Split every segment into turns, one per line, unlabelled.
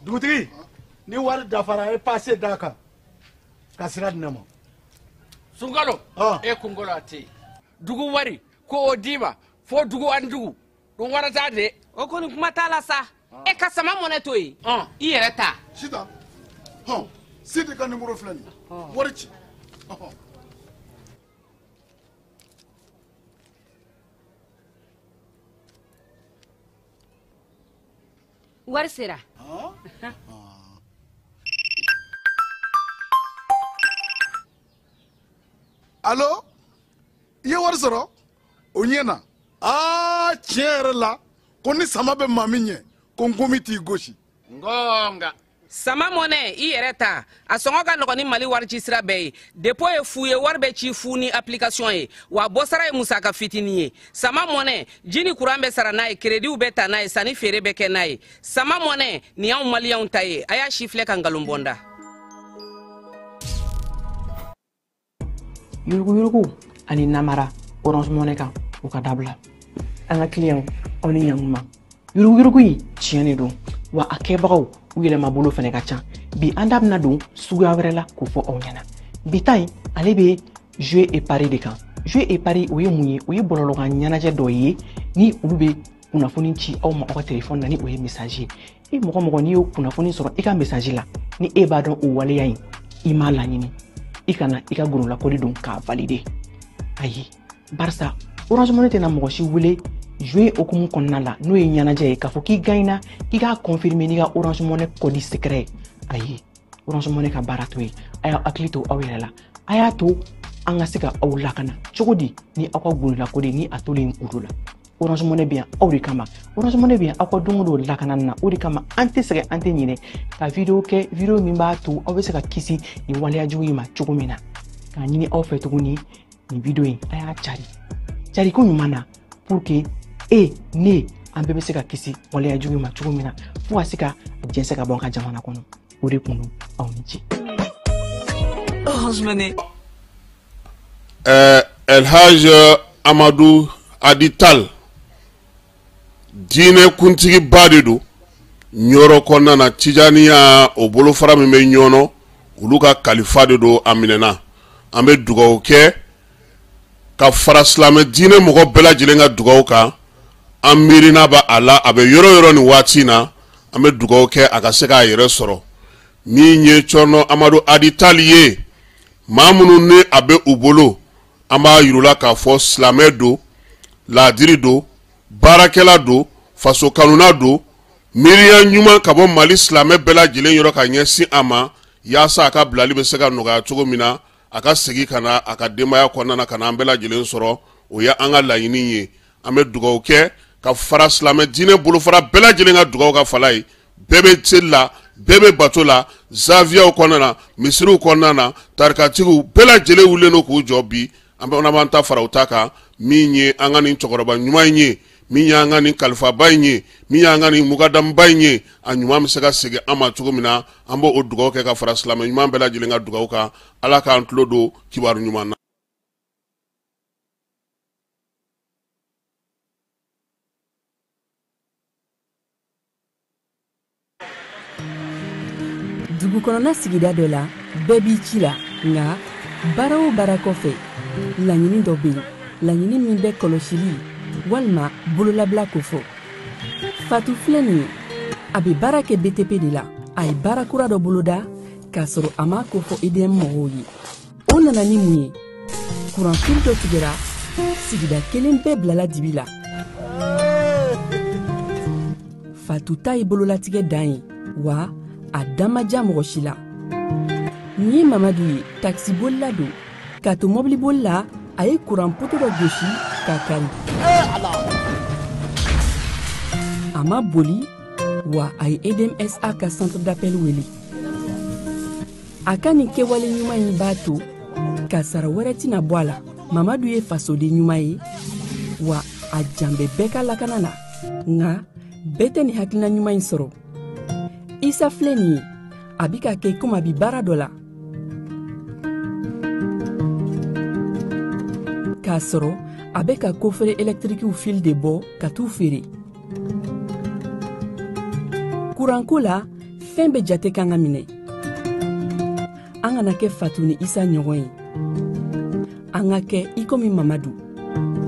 Dugutigi, ni wari dafara e passe d'a kan ka sira di ne ma.
Sunkalo, e kunkolo a tɛ yen. Dugu wari ko o d'i ma fo dugu ani dugu dun wara t'a de.
O kɔni kuma t'a la sa. E ka sama mɔnɛ to yen. I yɛrɛ ta.
Sitan, hɔn, Sidi ka numéro filɛ nin ye. Wari ci.
Wari sera.
Allo, i ye wari sɔrɔ? O ɲɛna. Aa, tiɲɛ yɛrɛ la, ko ni sama bɛ maa min ɲɛ, ko nkomi t'i gosi.
Ngonga.
Sama mɔnɛ, i yɛrɛ ta. A sɔngɔ ka nɔgɔn ni Mali wari ci sira bɛɛ ye. Dépôt ye fu ye, wari bɛ ci fu ni application ye. Wa bɔsara ye musaka fitinin ye. Sama mɔnɛ, ji ni kuran bɛ sara n'a ye, créditw bɛ ta n'a ye, sanni feere bɛ kɛ n'a ye. Sama mɔnɛ, nin y'anw maliyɛnw ta ye. A y'a si filɛ ka nkalon bɔ n da.
Yuruguyurugu ani namara Orange Money kan, o ka dabila. An ka client, aw ni ɲankuma. Yuruguyurugu in tiɲɛ de don, wa a kɛbagaw u yɛlɛmabolo fɛnɛ ka ca. Bi an da bɛna don suguya wɛrɛ la k'o fɔ aw ɲɛna. Bi ta in, ale bɛ jouer et pari de kan. Jouer et pari, o ye mun ye? O ye bɔlɔlɔkan ɲɛnajɛ dɔ ye ni olu bɛ kunnafoni ci aw ma aw ka telefɔni na, ni o ye message ye. E mɔgɔ mɔgɔ, n'i y'o kunnafoni sɔrɔ i ka message la, ni e b'a dɔn o waleya in i m'a laɲini, i kana i ka gololakoli don k'a valider. Ayi, barisa Orange Money tɛna mɔgɔ si wele jouer hokumu kɔnɔna la, n'o ye ɲɛnajɛ ye, k'a fɔ k'i gagnera, k'i k'a confirmer n'i ka Orange Money code secret ye. Ayi, Orange Money ka baara t'o ye. A y'aw hakili to aw yɛrɛ la. A y'a to an ka se ka aw lakana cogo di ni aw ka gololakoli ni a tolen kuru la. Orange Money bɛ yan aw de kama. Orange Money bɛ yan aw ka don o don lakana na. O de kama an tɛ sɛgɛn, an tɛ ɲinɛ ka vidéo kɛ, vidéo min b'a to aw bɛ se ka kisi nin waleya jugu in ma cogo min na. K'a ɲini aw fɛ tuguni, nin vidéo in, a y'a cari cari ko ɲuman na, pour que e ne an bɛɛ bɛ se ka kisi waleya jugu in ma cogo min na, fo ka se ka jɛnsɛn ka bɔ an ka jamana kɔnɔ. O de kun don. Aw ni ce.
Orange Money.
El Hadj Amadou Hady Tall, diinɛ kuntigiba de don Ɲɔrɔ kɔnɔna na. Tijaniya o bolofara min bɛ Ɲɔnɔ, olu ka kalifa de don. A minɛna, an bɛ dugawu kɛ ka fara silamɛ diinɛ mɔgɔ bɛɛ lajɛlen ka dugawu kan. An miirina bɛ a la, a bɛ yɔrɔ yɔrɔ nin waati in na, an bɛ dugawu kɛ a ka se k'a yɛrɛ sɔrɔ. Min ye Cɔrɔnɔ Amadu Hady Tall ye, maa minnu ni a bɛ u bolo, an b'a yir'u k'a fɔ silamɛ don, laadiri don, baarakɛla don, faso kanuna don. Miiriya ɲuman ka bɔ Mali silamɛ bɛɛ lajɛlen yɔrɔ ka ɲɛsin a ma, yaasa a ka bilali bɛ se ka nɔgɔya cogo min na, a ka segin ka na a ka denbaya kɔnɔna na, ka na an bɛɛ lajɛlen sɔrɔ. O ye an ka laɲini ye. An bɛ dugawu kɛ ka fara silamɛ diinɛ bolofara bɛɛ lajɛlen ka dugawu ka fala ye. Bɛɛ bɛ seli la, bɛɛ bɛ bato la, zaviyaw kɔnɔna na, misiriw kɔnɔna na, tarikatigiw bɛɛ lajɛlen wulilen don k'u jɔ bi. An bɛ b'an ta fara u ta kan. Min ye an ka nin cɛkɔrɔba ɲuman in ye, min y'an ka nin kalifaba in ye, min y'an ka nin mugadamuba in ye, a ɲuman bɛ se ka segin an ma cogo min na, an b'o dugawu kɛ ka fara silamɛ ɲuman bɛɛ lajɛlen ka dugawu kan. Ala k'an tulo don kibaru ɲuman na.
Dugu kɔnɔna sigida dɔ la, bɛɛ b'i ci la, nka baara o baara kɔfɛ, laɲini dɔ bɛ yen, laɲini min bɛ kɔlɔsili walima bololabila kofɔ. Fatu filɛ nin ye, a bɛ baara kɛ BTP de la. A ye baara kura dɔ boloda k'a sɔrɔ a m'a kofɔ EDM mɔgɔw ye. O nana ni mun ye? Kuranfili dɔ tigɛra, sigida kelen bɛɛ bilala dibi la. Fatu ta ye bololatigɛ dan ye wa. A da ma diya mɔgɔ si la. Nin ye Mamadu ye, takisibolila don. K'a to mɔbiliboli la, a ye kuran poto dɔ gosi k'a kari. A ma boli, wa a ye EDMSA ka centre d'appel wele. A ka nin kɛwale ɲuman in b'a to kasara wɛrɛ tɛna bɔ a la. Mamadu ye fasoden ɲuman ye, wa a jan bɛ bɛɛ ka lakana na. Nka bɛɛ tɛ nin hakilina ɲuman in sɔrɔ. Isa filɛ nin ye, a bi ka kɛ komi a bi baara dɔ la, k'a sɔrɔ a bɛ ka kofere ɛlɛtirikiw fil de bɔ ka t'u feere. Kuranko la, fɛn bɛɛ jate kan ka minɛ. An kana kɛ Fatu ni Isa ɲɔgɔn ye, an ka kɛ i komi Mamadu.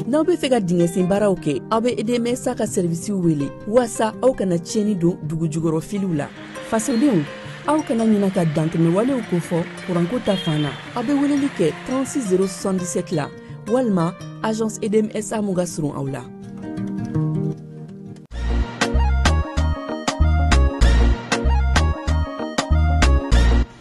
N'aw bɛ fɛ ka dingɛsen baaraw kɛ, aw bɛ EDMSA ka sɛrivisiw wele waasa aw kana tiɲɛni don dugu jukɔrɔ filiw la. Fasodenw, aw kana ɲina ka dantɛmɛwalew kofɔ kuranko ta fan na. Aw bɛ weleli kɛ 36 077 la walima agence EDMSA mun ka surun aw la.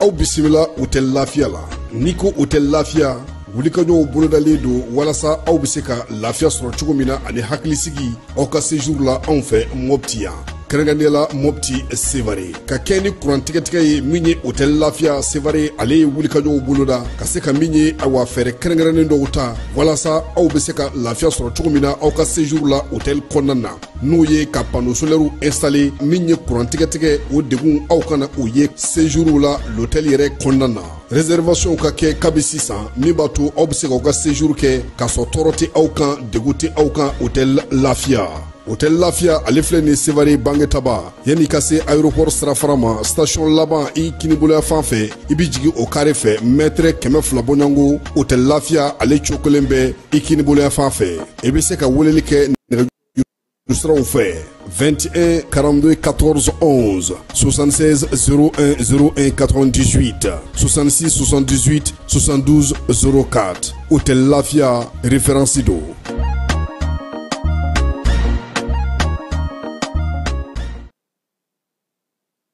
Aw bisimila Hôtel Lafiya la. N'i ko Hôtel Lafiya, wulikajɔw bolodalen don walasa aw bɛ se ka lafiya sɔrɔ cogo min na ani hakilisigi aw ka séjour la anw fɛ Mopti yan, kɛrɛnkɛrɛnnenya la Mopti Sevare. Ka kɛ ni kuran tigɛtigɛ ye min ye Hôtel Lafiya Sevare, ale ye wulikajɔw boloda ka se ka min ye awa fɛɛrɛ kɛrɛnkɛrɛnnen dɔw ta walasa aw bɛ se ka lafiya sɔrɔ cogo min na aw ka séjour la hôtel kɔnɔna na, n'o ye ka panneau solaire installé min ye kuran tigɛtigɛ o degun aw kana o ye séjour la l'hôtel yɛrɛ kɔnɔna na. Réservation ka kɛ kabi sisan min b'a to aw bɛ se k'aw ka séjour kɛ k'a sɔrɔ tɔɔrɔ tɛ aw kan, degun tɛ aw kan Hôtel Lafiya. Hôtel Lafiya ale filɛ nin Sevare Bangetaba, yanni ka se aéroport sirafara ma, station laban i kiniboloya fan fɛ, i bɛ jigin o carré fɛ mètre 200 bɔɲɔgɔnko. Hôtel Lafiya ale cokolen bɛ i kiniboloya fan fɛ. I bɛ se ka weleli kɛ nɛgɛjuru siraw fɛ 21 42 14 11, 76 01 01 98, 66 78 72 04. Hôtel Lafiya référence don.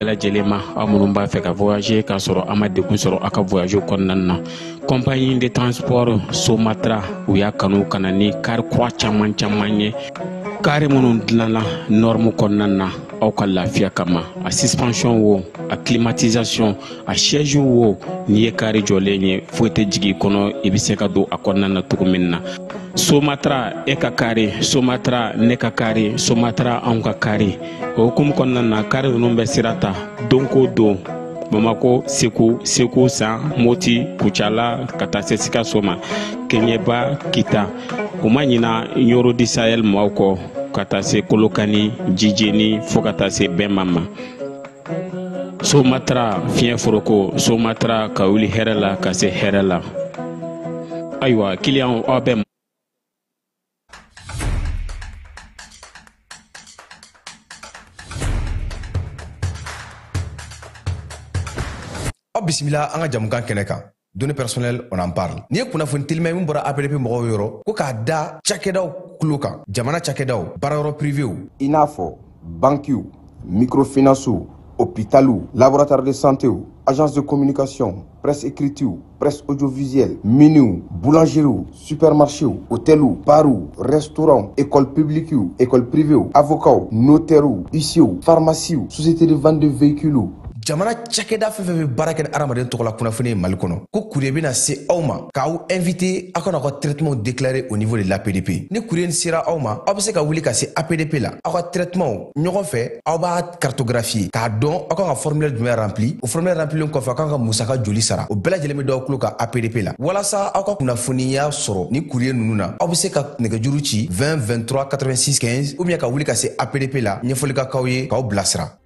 Lajɛlen ma, aw minnu b'a fɛ ka voyager k'a sɔrɔ a ma degun sɔrɔ aw ka voyage kɔnɔna na, compagnie de transport Somatra u y'a kanu ka na ni kari kura caman caman ye, kari minnu dilanna norme kɔnɔna na aw ka lafiya kama. A suspension wo, a climatisation, a siège wo, n'i ye kari jɔlen ye foyi tɛ jigin i kɔnɔ, i bɛ se ka don a kɔnɔna na cogo min na. Somatra e ka kari, Somatra ne ka kari, Somatra anw ka kari. O hukumu kɔnɔna na, kari ninnu bɛ sira ta don ko don Bamako, Segu, Segu San, Moti, Kucala ka taa se Sikaso ma, Keɲeba, Kita. U ma ɲina Ɲoro di Sahel maaw kɔ ka taa se Kolokani, Jijeni fo ka taa se Bɛnma ma. Somatra fiɲɛ foroko, Somatra ka wuli hɛrɛ la ka se hɛrɛ la. Ayiwa kiliyanw, aw bɛ
Aw bisimila an ka jamukan kɛnɛ kan. Données personnelles, on en parle. N'i ye kunnafoni telima min bɔra APDP mɔgɔw yɔrɔ ko k'a da cakɛdaw kulo kan, jamana cakɛdaw, baarayɔrɔ privéw,
i n'a fɔ bankiw, microfinancew, hôpitaliw, laboratoire de santéw, agence de communication, presse écritew, presse audiovisuelle, miniw, boulangeriew, supermarchéw, hôteliw, barw, restaurants, école publiquew, école privéew, avocats, notairew, huissierw, pharmaciew, société de vente de véhicules.
Jamana cakɛda fɛn fɛn bɛ baara kɛ ni hadamaden tɔgɔ la kunnafoni ye Mali kɔnɔ, ko courrier bɛna se aw ma k'aw invité aw kana aw ka traitement déclarer au niveau de l'APDP. Ni courrier nin sera aw ma, aw bɛ se ka wuli ka se APDP la, aw ka traitement ɲɔgɔn fɛ aw b'a cartographier k'a dɔn aw kan ka formulaire jumɛn rempli, o formulaire remplilen kɔfɛ aw kan ka musaka joli sara, o bɛɛ lajɛlen bɛ d'aw tulo kan APDP la. Walasa aw ka kunnafoniya sɔrɔ ni courrier ninnu na, aw bɛ se ka nɛgɛjuru ci 20 23 86 15 ou bien ka wuli ka se APDP la, ɲɛfɔli ka k'aw ye k'aw bilasira.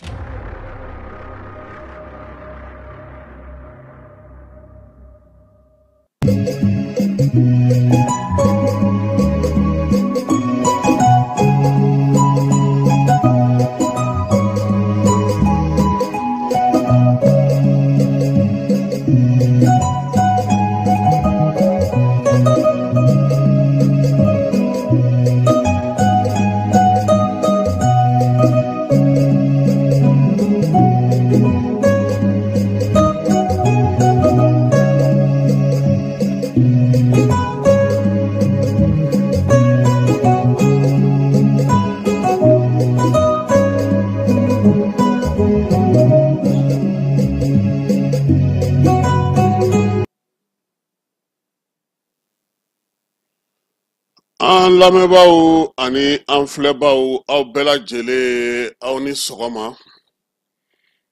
An lamɛnbaaw ani an filɛbaaw, aw bɛɛ lajɛlen, aw ni sɔgɔma.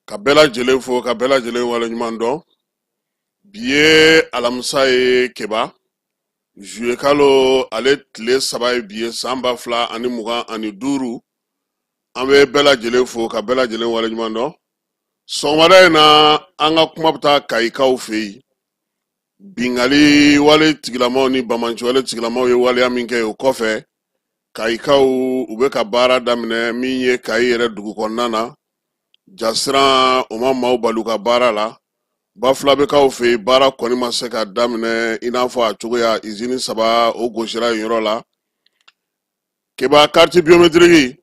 Ka bɛɛ lajɛlen fo, ka bɛɛ lajɛlen waleɲuman dɔn. Bi ye alamisa ye Keba. Juillet kalo ale tile 3 ye bi ye, san 2025. An bɛ bɛɛ lajɛlen fo, ka bɛɛ lajɛlen waleɲuman dɔn. Sɔgɔmada in na, an ka kuma bɛ taa Kayikaw fɛ yen. Bingali wale tigilamaw ni bamanci wale tigilamaw ye waleya min kɛ o kɔfɛ, Kayikaw u bɛ ka baara daminɛ min ye Kayi yɛrɛ dugu kɔnɔna na. Jasiran o ma maaw bali u ka baara la. Bafulabɛkaw fɛ yen, baara kɔni ma se ka daminɛ i n'a fɔ a cogoya, izini 3 o gosira yen yɔrɔ la. Keba, carte biométrique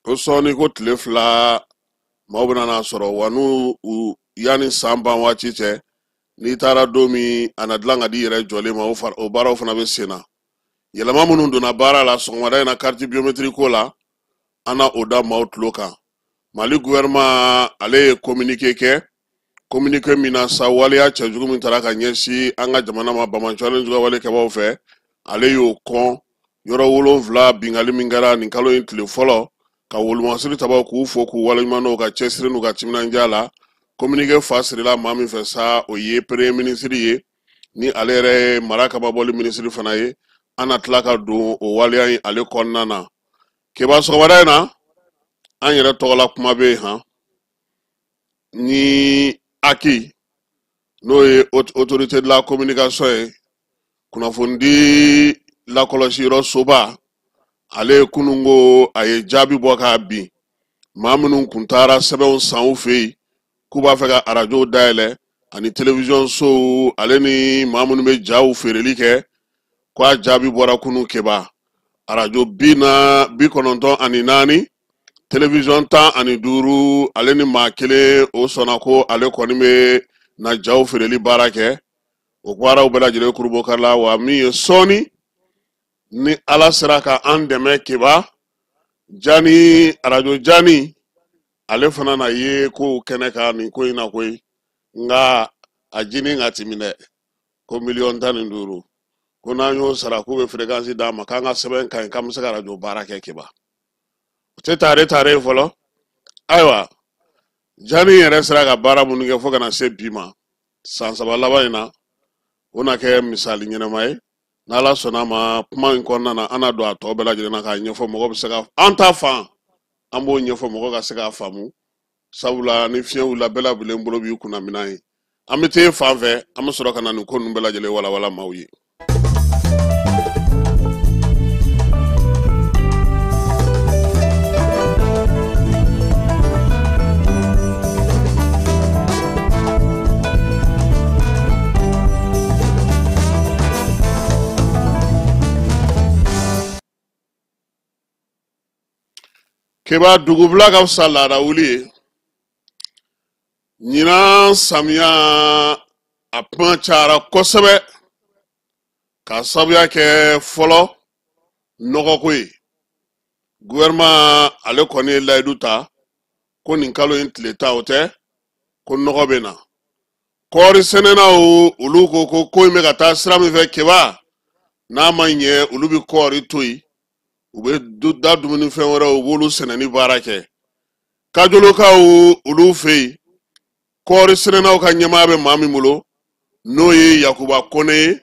ko sɔɔni ko tile 2 maaw bɛna n'a sɔrɔ, wa n'u yanni san ban waati cɛ, n'i taara don min a na dilan ka di yɛrɛ jɔlen ma, o baaraw fana bɛ sen na. Yɛlɛma minnu donna baara la sɔgɔmada in na carte biométrique ko la, an na o da maaw tulo kan. Mali gouvernement ale ye communiqué kɛ, communiqué min na sa, waleya cɛjugu min taara ka ɲɛsin an ka jamana ma bamanci juguya wale kɛbaaw fɛ, ale y'o kɔn. Yɔrɔ 7 bingali min kɛra nin kalo in tile fɔlɔ, ka wolomasiri tabaw k'u fo k'u waleɲuman dɔn u ka cɛsiri n'u ka timinandiya la. Communiqué fa sirila maa min fɛ sa, o ye premier ministre ye, ni ale yɛrɛ ye mara kababɔli ministre fana ye. An na tila ka don o waleya in ale kɔnɔna na. Keba, sɔgɔmada in na, an yɛrɛ tɔgɔla kuma bɛ yen han, ni aki n'o ye autorité de la communication ye, kunnafonidi lakɔlɔsi yɔrɔ soba, ale ye kununko a ye jaabi bɔ k'a bin maa minnu kun taara sɛbɛnw san u fɛ yen k'u b'a fɛ ka arajow dayɛlɛ ani télévision sow, ale ni maa minnu bɛ jaw feereli kɛ, k'a jaabi bɔra kunun. Keba, arajo 94, télévision 15, ale ni maa kelen o sɔnna ko ale kɔni bɛ na jaw feereli baara kɛ. O baaraw bɛɛ lajɛlen kurubokari la. Wa min ye sɔɔni, ni Ala sera ka an dɛmɛ, Keba, Jani, arajo Jani, ale fana na ye kow kɛnɛ kan nin ko in na koyi. Nka a jini ka timi dɛ, ko miliyɔn 15, ko n'an y'o sara, k'u bɛ fréquence d'an ma, k'an ka sɛbɛn ka ɲi, k'an bɛ se ka arajo baara kɛ. Keba, o tɛ tare tare ye fɔlɔ. Ayiwa, Jani yɛrɛ sera ka baara minnu kɛ fo ka na se bi ma, san 3 laban in na, o na kɛ misali ɲɛnama ye. N'Ala sɔnna ma, kuma in kɔnɔna na, an na don a tɔ bɛɛ lajɛlen na k'a ɲɛfɔ mɔgɔ bɛ se ka an ta fan, an b'o ɲɛfɔ mɔgɔ ka se k'a faamu, sabula ni fiɲɛ wulila, bɛɛ lajɛlen bolo b'i kunna minɛn ye. An bɛ t'e fan fɛ, an bɛ sɔrɔ ka na nin ko ninnu bɛɛ lajɛlen walawala maaw ye. Keba, dugubila ka fisa laada wuli ye. Ɲinan samiya a kuma cayara kosɛbɛ k'a sababuya kɛ fɔlɔ nɔgɔko ye. Gouvernement ale kɔni ye layidu ta ko nin kalo in tile 10, o tɛ ko nɔgɔ bɛ na. Kɔɔri sɛnɛnaw olu ko ko ko in bɛ ka taa sira min fɛ, Keba, n'a ma ɲɛ, olu bɛ kɔɔri to yen, u bɛ da dumunifɛn wɛrɛw, u b'olu sɛnɛni baara kɛ. Kajolokaw olu fɛ yen, kɔɔri sɛnɛnaw ka ɲɛmaaya bɛ maa min bolo, n'o ye Yakuba Kone ye,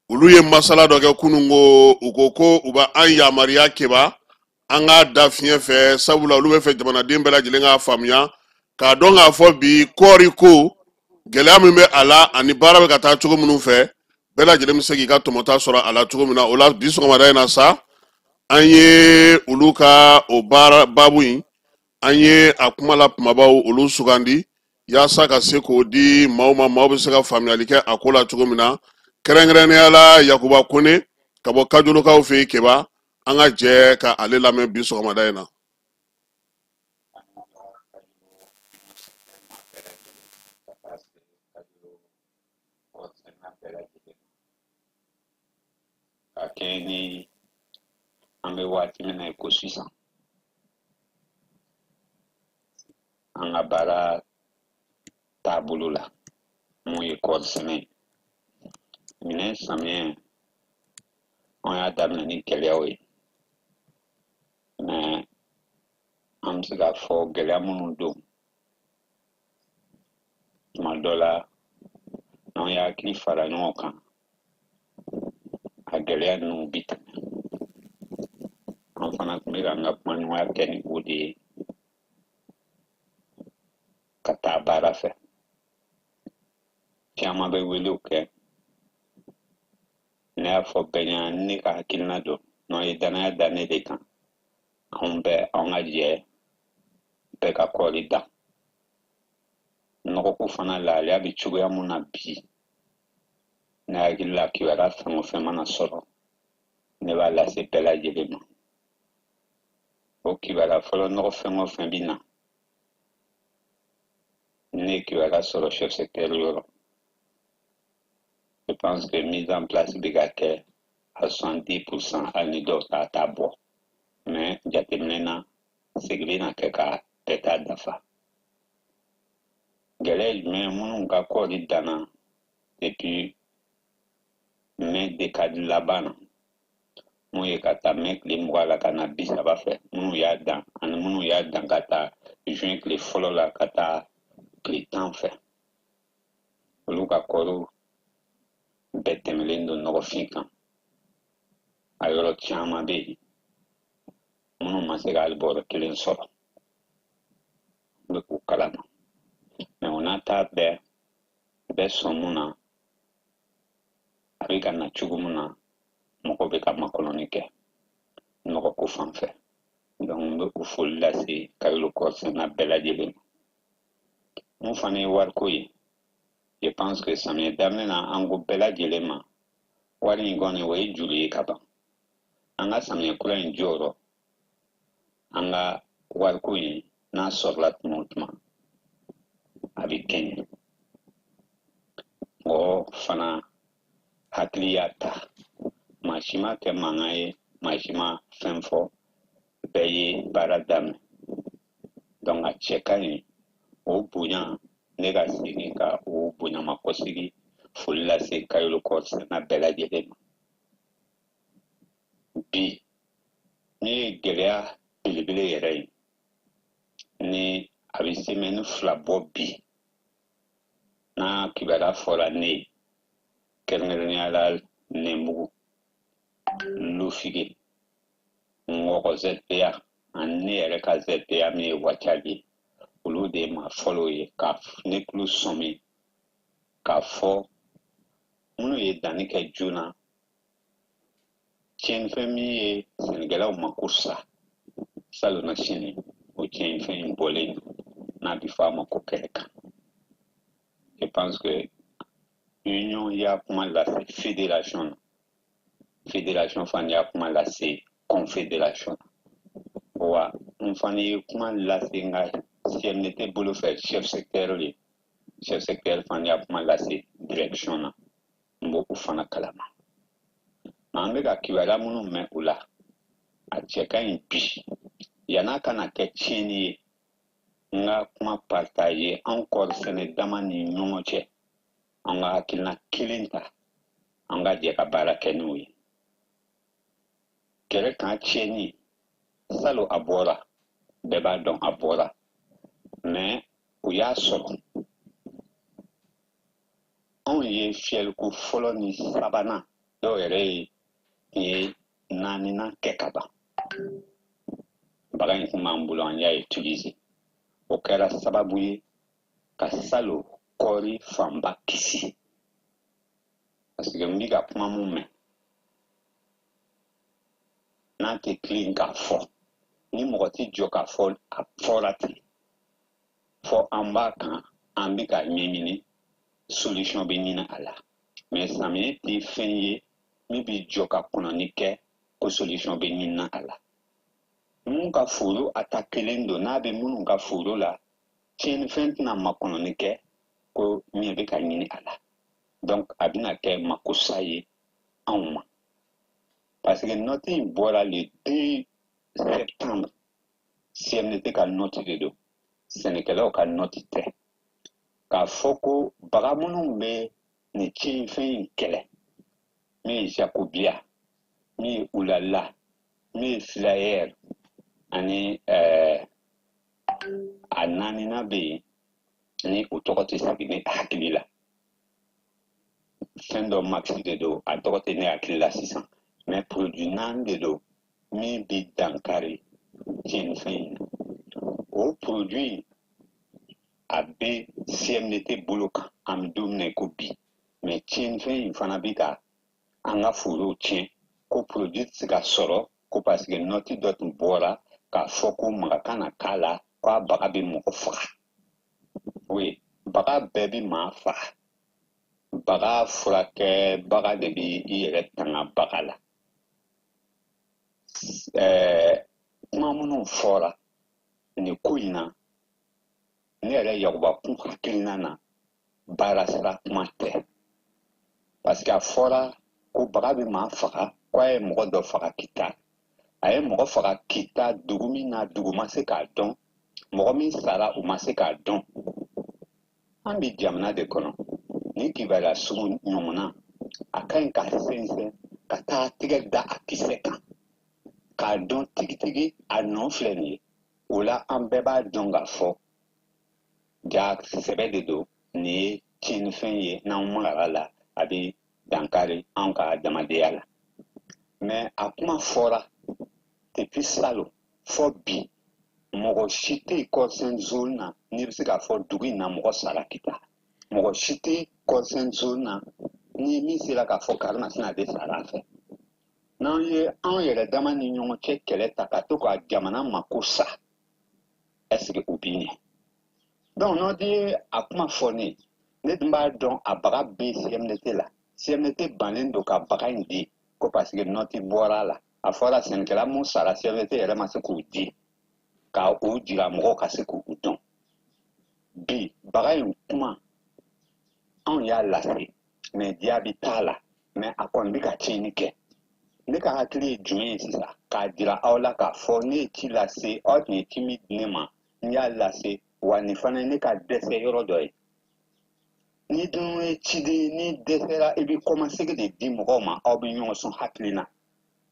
olu ye masala dɔ kɛ kunun ko u ko ko u bɛ an yamaruya, Keba, an k'a da fiɲɛ fɛ, sabula olu bɛ fɛ jamanaden bɛɛ lajɛlen k'a faamuya k'a dɔn k'a fɔ bi kɔɔri ko gɛlɛya min bɛ a la ani baara bɛ ka taa cogo minnu fɛ, bɛɛ lajɛlen bɛ se k'i ka tɔmɔta sɔrɔ a la cogo min na. O la bi sɔgɔmada in na sa, an ye olu ka o baara baabu in, an ye a kuma la kumabaw olu sugandi yaasa ka se k'o di maaw ma, maaw bɛ se ka faamuyali kɛ a ko la cogo min na, kɛrɛnkɛrɛnnenya la Yakuba Kone ka bɔ Kajolokaw fɛ yen. Keba, an ka jɛ ka ale lamɛn bi sɔgɔmada in na.
Ka kɛɲɛ ni an bɛ waati min na i ko sisan.
An ka baara taabolo la, mun ye kɔɔri sɛnɛ ye. Ɲinɛ samiyɛ, an y'a daminɛ ni gɛlɛyaw ye. Mais an bɛ se k'a fɔ gɛlɛya minnu don, tuma dɔ la, n'an y'a hakili fara ɲɔgɔn kan, a gɛlɛya ninnu bi tɛmɛ. An fana tun bɛ k'an ka kumaɲɔgɔnya kɛ ni o de ye ka taa baara fɛ. Caman bɛ welew kɛ. Ne y'a fɔ bɛɛ ɲɛna, ne ka hakilina don, n'aw ye danaya da ne de kan, anw bɛɛ anw ka jɛ bɛɛ ka kɔɔri dan. Nɔgɔko fana lahalaya bɛ cogoya mun na bi, ne hakili la kibaruya fɛn o fɛn mana sɔrɔ, ne b'a lase bɛɛ lajɛlen ma. O kibaruya fɔlɔ, nɔgɔ fɛn o fɛn bɛ na, ne ye kibaruya sɔrɔ chef secteur yɔrɔ. Je pense que mise en place bɛ ka kɛ à 70%, hali ni dɔw t'a bɔ. Mais jateminɛ na, segin bɛna kɛ ka bɛɛ ta dafa. Gɛlɛya ye jumɛn ye? Minnu ka kɔɔri danna depuis mai décade laban na, mun ye ka taa mai tile 20 la ka na 30 fɛ, minnu y'a dan ani minnu y'a dan ka taa juin tile fɔlɔ la ka taa tile 10 fɛ, olu ka kɔɔriw bɛɛ tɛmɛlen don nɔgɔfin kan. A yɔrɔ caman bɛ yen minnu ma se ka hali bɔrɔ kelen sɔrɔ, n bɛ k'u kalama. Mais o n'a ta bɛɛ, bɛɛ sɔn mun na, a bɛ ka na cogo min na, mɔgɔw bɛ ka makɔnɔni kɛ nɔgɔko fan fɛ. Donc n bɛ o foli lase Kayolo kɔɔrisɛnna bɛɛ lajɛlen ma. Mun fana ye wariko ye, je pense que samiyɛ daminɛ na, an ko bɛɛ lajɛlen ma, wari in kɔni o ye juru ye ka ban. An ka samiyɛ kura in jɔyɔrɔ, an ka wariko in n'a sɔrɔla tuma o tuma, a bɛ kɛɲɛ. Mɔgɔ fana hakili y'a ta, maa si ma kɛ mankan ye, maa si ma fɛn fɔ, bɛɛ ye baara daminɛ. Donc a cɛ ka ɲi, o bonya, ne ka segin ka o bonyamakɔsegi foli lase Kayolo kɔɔrisɛnna bɛɛ lajɛlen ma. Bi ne ye gɛlɛya belebele yɛrɛ ye, ni a bɛ semaine 2 bɔ bi, n'a kibaruya fɔra ne ye, kɛrɛnkɛrɛnnenya la Nɛnbugu, Lofige, Ŋɔgɔ ZPA ani ne yɛrɛ ka ZPA min ye Wacali ye, olu de ye maa fɔlɔw ye ka ne tulo sɔmi k'a fɔ minnu ye danni kɛ joona, tiɲɛnifɛn min ye sɛnɛkɛlaw mako sa salon na sini, o tiɲɛnifɛn in bɔlen don, n'a bɛ fɔ a ma ko kɛlɛkan. Je pense que union y'a kuma lase fédération na, fédération fana y'a kuma lase confédération na. Wa n fana ye kuma lase n ka CMDT bolo fɛ chef secteur ye, chef secteur fana y'a kuma lase direction na, n b'o fana kalama. An bɛ ka kibaruya minnu mɛn o la, a cɛ ka ɲi bi, yann'a ka na kɛ tiɲɛni ye, n ka kuma partager an kɔɔri sɛnɛ dama ni ɲɔgɔn cɛ, an ka hakilina kelen ta, an ka jɛ ka baara kɛ n'o ye. Kɛlɛ kan tiɲɛni, salon a bɔra, bɛɛ b'a dɔn a bɔra, mais u y'a sɔrɔ. Anw ye fiyɛliko fɔlɔ ni sabanan, dɔw yɛrɛ ye naaninan kɛ ka ban. Baga in kun b'an bolo, an y'a utiliser. O kɛra sababu ye ka salon kɔɔri fanba kisi. Parce que n bɛ ka kuma mun mɛn, n'a tɛ tilen k'a fɔ, ni mɔgɔ tɛ jɔ k'a fɔ a fɔra ten, fɔ an b'a kan, an bɛ ka ɲɛɲini, solution bɛ ɲini a la. Mais samiyɛ tɛ fɛn ye min bɛ jɔ ka kɔnɔni kɛ ko solution bɛ ɲini a la. Mun ka foro attaquelen don, n'a bɛ minnu ka foro la, tiɲɛnifɛn tɛna makɔnɔni kɛ ko ɲɛ bɛ ka ɲini a la. Donc a bɛna kɛ makosa ye anw ma. Parce que note in bɔra le 2 septembre, CMDT ka note de don. Sɛnɛkɛlaw ka nɔti tɛ k'a fɔ ko baga minnu bɛ nin tiɲɛnifɛn in kɛlɛ, min ye Jacobia, min ye Ulala, min ye Filayɛr ani a naaninan bɛ yen ni o tɔgɔ tɛ segin ne hakili la. Fɛn dɔ maxi de don, a tɔgɔ tɛ ne hakili la sisan, mais produit naani de don min bɛ dankari tiɲɛnifɛn in na. O produit a bɛ CMDT bolo kan an bɛ don min na i ko bi, mais tiɲɛnifɛn in fana bɛ ka an ka forow tiɲɛ, ko produit tɛ se ka sɔrɔ ko parce que nɔti dɔ tun bɔra k'a fɔ ko maga kana k'a la, k'a baga bɛ mɔgɔ faga. Oui, baga bɛɛ bɛ maa faga. Baga furakɛbaga de bɛ i yɛrɛ tanga baga la. Kuma minnu fɔra nin ko in na, ne yɛrɛ Yakuba kun hakilina na baara sira kuma tɛ, parce que a fɔra ko baga bɛ maa faga, ko a ye mɔgɔ dɔ faga Kita, a ye mɔgɔ faga Kita dugu min na, dugu ma se k'a dɔn, mɔgɔ min sara u ma se k'a dɔn. An bɛ jamana de kɔnɔ, ni kibaruya sugu ɲɔgɔnna a ka ɲi ka sɛnsɛn ka taa tɛgɛ da a kisɛ kan k'a dɔn tigitigi a nɔ filɛ nin ye. O la an bɛɛ b'a dɔn k'a fɔ ja sɛbɛ de don, nin ye tiɲɛnifɛn ye, n'anw magara la a bɛ dankari anw ka adamadenya la. Mais a kuma fɔra depuis salon fɔ bi, mɔgɔ si tɛ kɔsɛn zone na n'i bɛ se k'a fɔ dugu in na mɔgɔ sara Kita, mɔgɔ si tɛ kɔsɛn zone na ni min sera k'a fɔ karimasina de sara a fɛ. N'an ye anw yɛrɛ dama ni ɲɔgɔn cɛ kɛlɛ ta ka to ka jamana mako sa, est-ce que o b'i ɲɛ? Donc n'o ye a kuma fɔ ne, ne dun b'a dɔn a baga bɛ CMDT la. CMDT bannen don ka baga in di ko parce que nɔti bɔra a la. A fɔra sɛnɛkɛla mun sara CMDT yɛrɛ ma se k'u di, ka o jira mɔgɔw ka se k'u dɔn. Bi baga in kuma anw y'a lase, mais jaabi t'a la, mais a kɔni bɛ ka tiɲɛni kɛ. Ne ka hakili ye jumɛn ye sisan k'a jira aw la k'a fɔ ne ye ci lase, aw tun ye ci min di ne ma, n y'a lase, wa nin fana ye ne ka dɛsɛ yɔrɔ dɔ ye. Ni dun ye ciden, ni dɛsɛra i bɛ kɔmasegin de di mɔgɔw ma, aw bɛ ɲɔgɔn sɔn hakili na.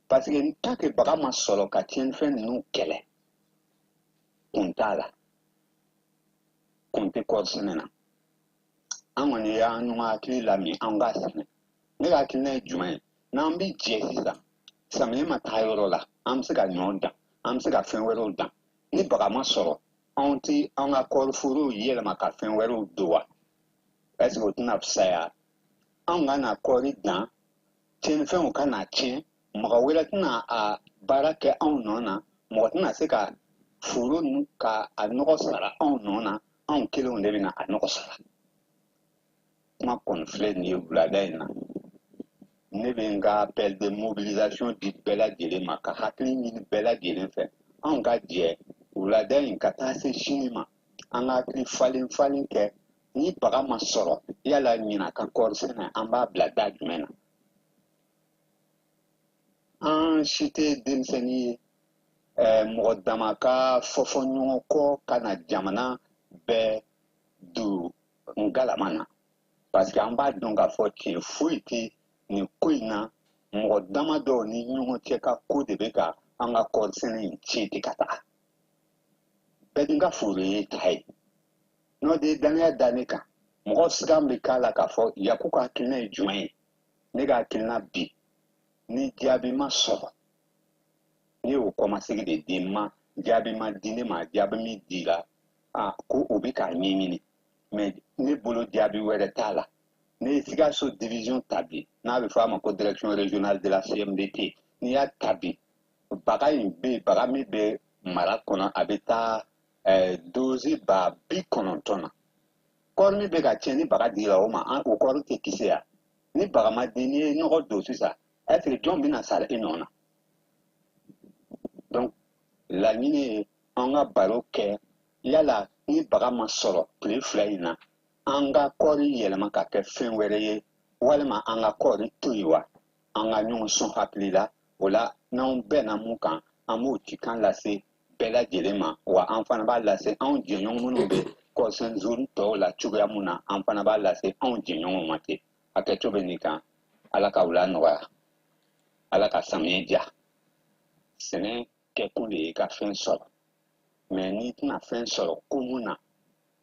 Parce que tant que baga ma sɔrɔ ka tiɲɛnifɛn ninnu kɛlɛ, kun t'a la, kun tɛ kɔɔri sɛnɛ na. An kɔni y'an ɲɔgɔn hakili lamin an k'a sɛnɛ. Ne ka hakilina ye jumɛn ye? N'an bɛ jɛ sisan, samiyɛ ma taa yɔrɔ la, an bɛ se ka ɲɔ dan, an bɛ se ka fɛn wɛrɛw dan. Ni baga ma sɔrɔ, anw tɛ an ka kɔɔri forow yɛlɛma ka fɛn wɛrɛw don wa? Est-ce que o tɛna fisaya? Anw ka na kɔɔri dan, tiɲɛnifɛnw ka na tiɲɛ, mɔgɔ wɛrɛ tɛna a baara kɛ anw nɔ na, mɔgɔ tɛna se ka foro ninnu ka a nɔgɔ sara anw nɔ na, anw kelenw de bɛna a nɔgɔ sara. Kuma kɔni filɛ nin ye wulada in na. Ne bɛ n ka appel de mobilisation di bɛɛ lajɛlen ma, ka hakili ɲini bɛɛ lajɛlen fɛ. Anw ka jɛ wulada in ka taa se sini ma, an ka hakili falen falen kɛ. Ni baga ma sɔrɔ, yala ɲina ka kɔɔri sɛnɛ, an b'a bila da jumɛn na? An si tɛ denmisɛnnin ye, mɔgɔ dama ka fɔfɔ ɲɔgɔn kɔ ka na jamana bɛɛ don ngalama na, parce que an b'a dɔn k'a fɔ tiɲɛ foyi tɛ nin ko in na. Mɔgɔ dama dɔw ni ɲɔgɔn cɛ ka ko de bɛ ka an ka kɔɔri sɛnɛ in tiɲɛ ten ka taga. Bɛɛ dun ka foro ye ta ye. N'o de ye danaya da ne kan, mɔgɔ sigan bɛ k'a la k'a fɔ Yaku ka hakilina ye jumɛn ye. Ne ka hakilina bi, ni jaabi ma sɔrɔ, ne y'o kɔmasegin de di n ma, jaabi ma di ne ma, jaabi min dira a ko o bɛ k'a ɲɛɲini, mais ne bolo jaabi wɛrɛ t'a la. Ne ye Sikaso division ta bi, n'a bɛ fɔ a ma ko direction régionale de la CMDT, n'i y'a ta bi, baga in bɛ yen, baga min bɛ mara kɔnɔ, a bɛ taa dozi 90,000 na. Kɔɔri min bɛ ka tiɲɛ ni baga dira o ma, o kɔɔri tɛ kisɛ ya. Ni baga ma di, n'i ye nɔgɔ don sisan, est-ce que jɔn bɛna sara e nɔ na? Donc laɲini ye an ka baro kɛ, yala ni baga ma sɔrɔ tile 2 in na, an ka kɔɔri yɛlɛma ka kɛ fɛn wɛrɛ ye, walima an ka kɔɔri to yen wa? An ka ɲɔgɔn sɔn hakili la, o la n'anw bɛnna mun kan, an b'o cikan lase bɛɛ. bɛɛ lajɛlen ma, wa an fana b'a lase anw jɛɲɔgɔn minnu bɛ kɔsɛn zone tɔw la cogoya mun na, an fana b'a lase anw jɛɲɔgɔnw ma ten. Hakɛto bɛ nin kan. Ala ka wula nɔgɔya, Ala ka samiyɛ diya. Sɛnɛ kɛkun de ye i ka fɛn sɔrɔ, mɛ n'i tɛna fɛn sɔrɔ ko mun na,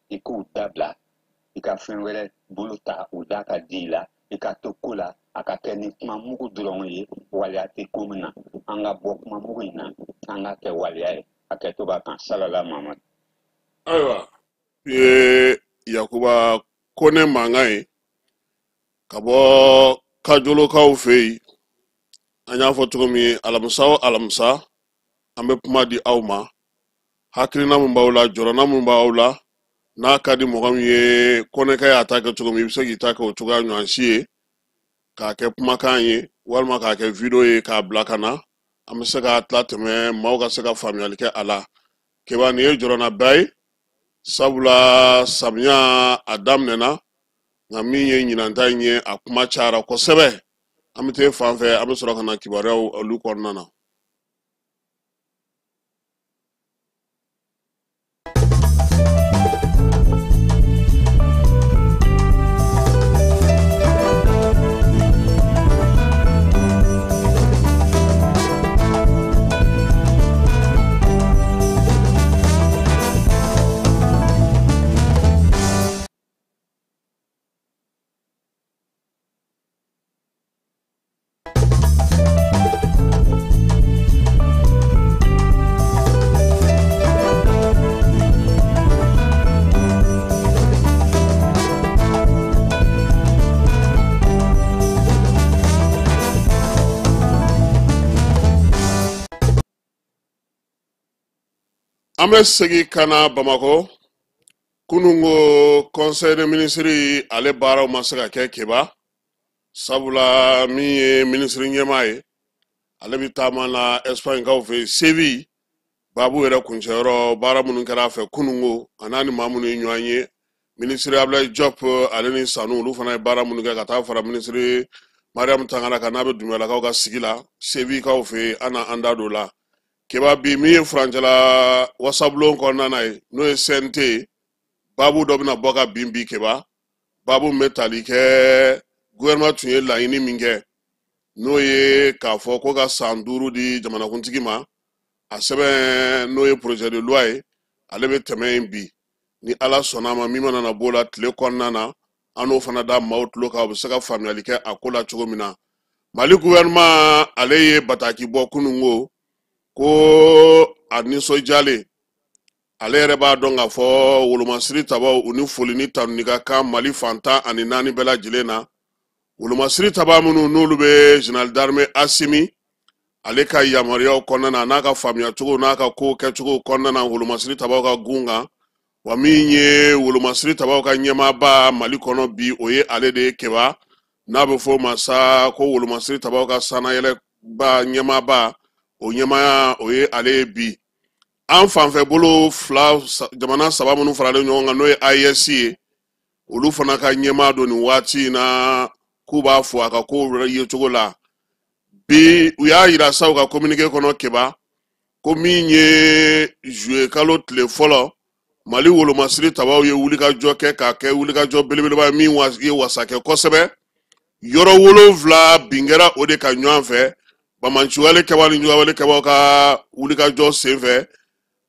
i k'o dabila, i ka fɛn wɛrɛ bolo ta o da ka di i la, i ka to ko la, a ka kɛ ni kuma mugu dɔrɔn ye, waleya tɛ ko min na. An ka bɔ kuma mugu in na, an ka kɛ waleya ye. Hakɛto b'a kan. Salala Mamadu.
Ayiwa, ye Yakuba Kone mankan ye ka bɔ Kajolokaw fɛ yen. An y'a fɔ cogo min, alamisa o alamisa an bɛ kuma di aw ma. Hakilina min b'aw la, jɔrɔna min b'aw la, n'a ka di mɔgɔ min ye Konekɛ y'a ta kɛ cogo min, i bɛ se k'i ta kɛ o cogoya ɲɔgɔn si ye, k'a kɛ kumakan ye walima k'a kɛ video ye k'a bila ka na. An bɛ se k'a tila tɛmɛ, maaw ka se ka faamuyali kɛ a la. Keba, nin ye jɔrɔnaba ye, sabula samiya a daminɛna, nka min ye ɲinan ta in ye, a kuma cayara kosɛbɛ. An bɛ taa fan fɛ, an bɛ sɔrɔ ka na kibaruyaw olu kɔnɔna na. An bɛ segin ka na Bamakɔ. Kununko conseil des ministres ale baaraw ma se ka kɛ Keba, sabula min ye minisiri ɲɛmaa ye, ale bɛ taama na Espagne kaw fɛ yen, Séville. Babu yɛrɛ kuncɛyɔrɔ, baara minnu kɛra a fɛ kununko, a n'a ni maa minnu ye ɲɔgɔn ye, minisiri Abdoulaye Diop ale ni Sanu, olu fana ye baara minnu kɛ ka taa fara minisiri Mariam Tangara kan, n'a bɛ Dunbiyalakaw ka sigi la Séville kaw fɛ yen. An na an da don o la. Keba, bi min ye furancɛla wasabulon kɔnɔna na ye, n'o ye CNT ye, babu dɔ bɛna bɔ ka bin bi Keba. Babu min bɛ tali kɛ gouvernement tun ye laɲini min kɛ, n'o ye k'a fɔ ko ka san 5 di jamanakuntigi ma, a sɛbɛn n'o ye projet de loi ye, ale bɛ tɛmɛ yen bi ni Ala sɔnna a ma. Min mana na b'o la tile kɔnɔna na, an n'o fana da maaw tulo kan, u bɛ se ka faamuyali kɛ a ko la cogo min na. Mali gouvernement ale ye bataki bɔ kununko ko a nisɔndiyalen, ale yɛrɛ b'a dɔn k'a fɔ wolomasiri tabaw u ni foli ni tanuni ka kan Mali fan 14 bɛɛ lajɛlen na. Wolomasiri taba minnu n'olu bɛ général d'armée Assimi ale ka yamaruyaw kɔnɔna na, n'a ka faamuyacogo n'a ka kow kɛcogo kɔnɔna na, wolomasiri tabaw ka gun kan. Wa min ye wolomasiri tabaw ka ɲɛmaaba Mali kɔnɔ bi, o ye ale de ye Keba, n'a bɛ fɔ o ma sa ko wolomasiri tabaw ka sannayɛlɛba ɲɛmaaba, o ɲɛmaaya o ye ale ye bi. An fanfɛ bolo fila jamana saba minnu faralen ɲɔgɔn kan, n'o ye AES ye, olu fana ka ɲɛmaa don nin waati in na, k'u b'a fɔ a ka kow yecogo la bi. U y'a yira sa u ka communiqué kɔnɔ Keba, ko min ye juillet kalo tile fɔlɔ, Mali wolomasiri tabaw ye wulikajɔ kɛ k'a kɛ wulikajɔ belebeleba ye min ye wasa kɛ kosɛbɛ. Yɔrɔ 7 bin kɛra o de ka ɲɔgɔn fɛ bamanciwale kɛbaw ni jugawale kɛbaw ka wulikajɔ senfɛ.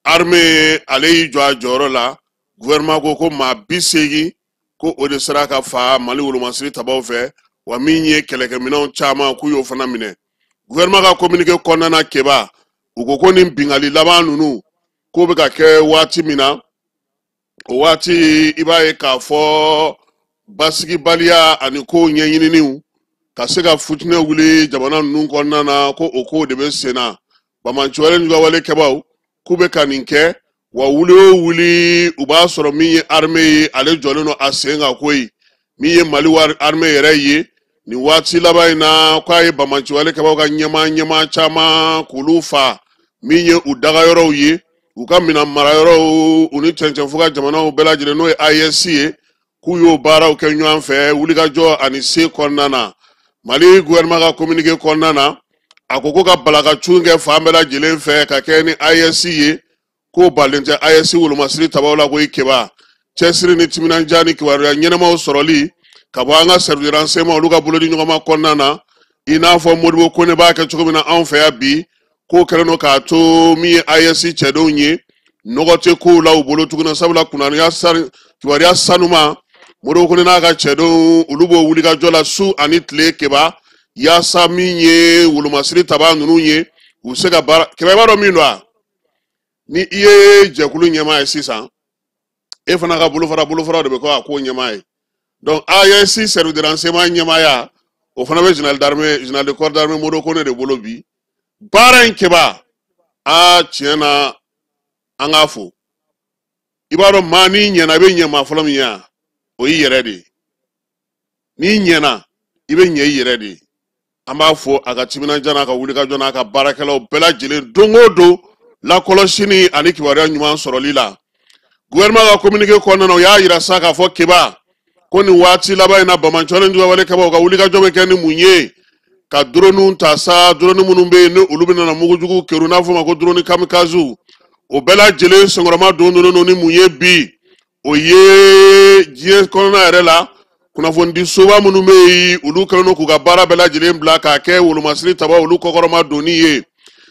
Armée ale y'i jɔ a jɔyɔrɔ la. Gouvernement ko ko maa 80 ko o de sera ka fa Mali wolomasiri tabaw fɛ, wa min ye kɛlɛkɛminɛnw caman k'u y'o fana minɛ. Gouvernement ka communiqué kɔnɔna na Keba, u ko ko nin bingali laban ninnu k'o bɛ ka kɛ waati min na, o waati i b'a ye k'a fɔ basigibaliya ani kow ɲɛɲininiw ka se ka futinɛ wuli jamana ninnu kɔnɔna na, ko o kow de bɛ sen na. Bamanciwale ni jugawale kɛbaw k'u bɛ ka nin kɛ, wa wuli o wuli u b'a sɔrɔ min ye armée ye, ale jɔlen don a sen kan koyi. Min ye Mali armée yɛrɛ ye nin waati laban in na, k'a ye bamanciwale kɛbaw ka ɲɛmaa caman k'olu fa, min ye u dagayɔrɔw ye, u ka minɛn marayɔrɔw, u ni cɛncɛnfu ka jamanaw bɛɛ lajɛlen, n'o ye AES ye, k'u y'o baaraw kɛ ɲɔgɔn fɛ wulikajɔ ani se kɔnɔna na. Mali gouvernement ka communiqué kɔnɔna na, a ko ko ka balakacun kɛ fan bɛɛ lajɛlen fɛ ka kɛ ni AES ye. K'o balen tɛ AES wolomasiri tabaw la koyi Keba. Cɛsiri ni timinandiya ni kibaruya ɲɛnamaw sɔrɔli ka bɔ an ka service de renseignement olu ka bolodi ɲɔgɔnma kɔnɔna na, i n'a fɔ Modibo Kone b'a kɛ cogo min na anw fɛ yan bi, k'o kɛlen don k'a to min ye AES cɛdenw ye, nɔgɔ tɛ kow la u bolo tuguni, sabula kunnafoniya kibaruya sanuma Modibo Kone n'a ka cɛdenw olu b'o wulikajɔ la su ani tile Keba, yaasa min ye wolomasiri taba ninnu ye u bɛ se ka baara. Keba, i b'a dɔn min don wa? Ni i ye jɛkulu ɲɛmaa ye sisan, e fana ka bolofara de bɛ kɛ a ko ɲɛmaa ye. Donc AES service de renseignement ɲɛmaaya, o fana bɛ général d'armée, général de corps d'armée Modibo Kone de bolo bi. Baara in Keba, aa tiɲɛ na an k'a fo. I b'a dɔn maa n'i ɲɛna, i bɛ ɲɛ maa fɔlɔ min ye, o y'i yɛrɛ de ye. N'i ɲɛna, i bɛ ɲɛ i yɛrɛ de ye. An b'a fɔ a ka timinandiya n'a ka wulikajɔ n'a ka baarakɛlaw bɛɛ lajɛlen don o don lakɔlɔsini ani kibaruya ɲuman sɔrɔli la. Gouvernement ka communiqué kɔnɔna na, u y'a yira sa k'a fɔ Keba ko nin waati laban in na, Bamancɔlen jugawale kɛbaw ka wulikajɔ bɛ kɛ ni mun ye? Ka drone ta sa, drone minnu bɛ yen ni olu bɛ nana mugujugu keru, n'a fɔ ma ko drone kamikaze, o bɛɛ lajɛlen senkɔrɔma don don ni mun ye bi? O ye diɲɛ kɔnɔna yɛrɛ la kunnafonidi soba minnu bɛ yen, olu kɛlen don k'u ka baara bɛɛ lajɛlen bila k'a kɛ wolomasiri taba olu kɔkɔrɔma donni ye.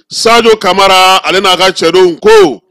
Sadio Kamara ale n'a ka cɛdenw ko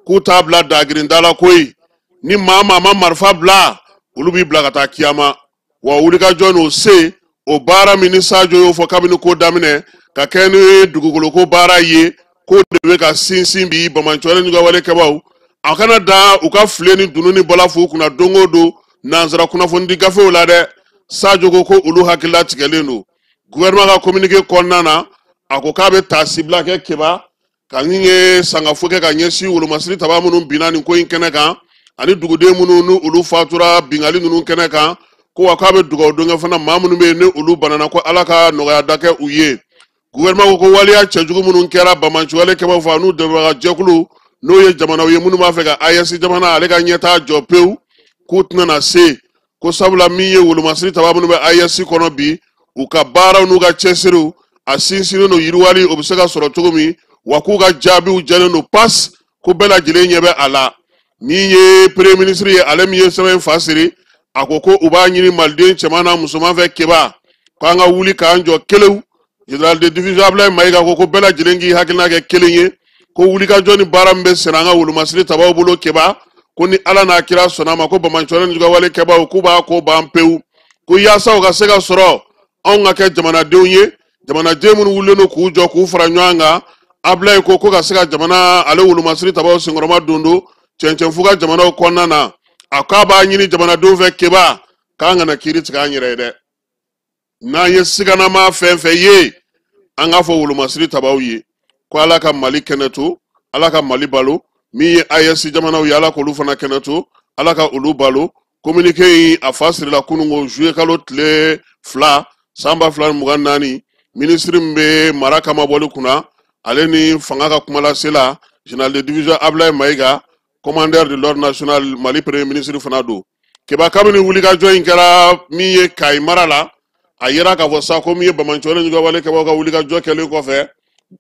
k'u t'a bila dagirinda la koyi, ni maa maa ma marifa bila, olu b'i bila ka taa kiyama. Wa wulikajɔ n'o se o baara min ni Sadio y'o fɔ kabini ko daminɛ ka kɛ ni dugukoloko baara ye, k'o de bɛ ka sinsin bi Bamancɔlen jugawale kɛbaw a kana da u ka file ni dunun ni bɔla f'u kunna don o don nansara kunnafonidi gafew la dɛ. Sadio ko ko olu hakilila tigɛlen don. Gouvernement ka communiqué kɔnɔna na, a ko k'a bɛ taasibila kɛ Keba ka min ye sangafo kɛ ka ɲɛsin wolomasiri taba minnu binna nin ko in kɛnɛ kan, ani duguden minnu ni olu fatura bingali ninnu kɛnɛ kan, ko wa k'a bɛ dugawu don kɛ fana maa minnu bɛ yen ni olu banana, ko Ala ka nɔgɔya da kɛ u ye. Gouvernement ko ko waleya cɛjugu minnu kɛra Bamanciwale kɛbaw fɛ n'u dɛmɛbaga jɛkulu, n'o ye jamanaw ye minnu b'a fɛ ka AES jamana ale ka ɲɛtaa jɔ pewu, k'u tɛna na se ko sabula min ye wolomasiri taba minnu bɛ AES kɔnɔ bi, u ka baaraw n'u ka cɛsiriw a sinsinnen don yiriwali o bɛ se ka sɔrɔ cogo min, wa k'u ka jaabiw jɛlen don pas, ko bɛɛ lajɛlen ɲɛ bɛ a la. Min ye premier ministre ye, ale min ye sɛbɛn fa siri, a ko ko u b'a ɲini maliden cɛman n'a musoman fɛ Keba, k'an ka wuli k'an jɔ kelew. Général de division Ablaye Mayiga ko ko bɛɛ lajɛlen k'i hakilina kɛ kelen ye, ko wulikajɔ ni baara min bɛ senna an ka wolomasiri tabaw bolo Keba, ko ni Ala n'a kira sɔnna ma, ko Bamancɔlen jugawale kɛbaw k'u b'a ko ban pewu, ko yaasa u ka se ka sɔrɔ anw ka kɛ jamanadenw ye, jamanaden minnu wulilen don k'u jɔ k'u fara ɲɔgɔn kan. Ablaye ko ko ka se ka jamana ale wolomasiri tabaw senkɔrɔma don don cɛncɛnfuga jamanaw kɔnɔna na. A k'a b'a ɲini jamanadenw fɛ Keba k'an kana kiiri tigɛ an yɛrɛ ye dɛ, n'an ye siganama fɛn fɛn ye, an k'a fɔ wolomasiri tabaw ye ko Ala ka Mali kɛnɛ to, Ala ka Mali balo. Min ye AES jamanaw ye, Ala k'olu fana kɛnɛ to, Ala ka olu balo. Communiqué in a fa sirila kununko juillet kalo tile 2 san 2024. Ministre min bɛ mara kamabɔli kunna, ale ni fanga ka kumalasela général de division Ablaye Mayiga, commandeur de l'ordre national, Mali premier ministre fana don. Keba, kabini wulikajɔ in kɛra min ye Kayi mara la, a yera k'a fɔ sa ko min ye Bamancɔlen jugawale kɛbaw ka wulikajɔ kɛlen kɔfɛ,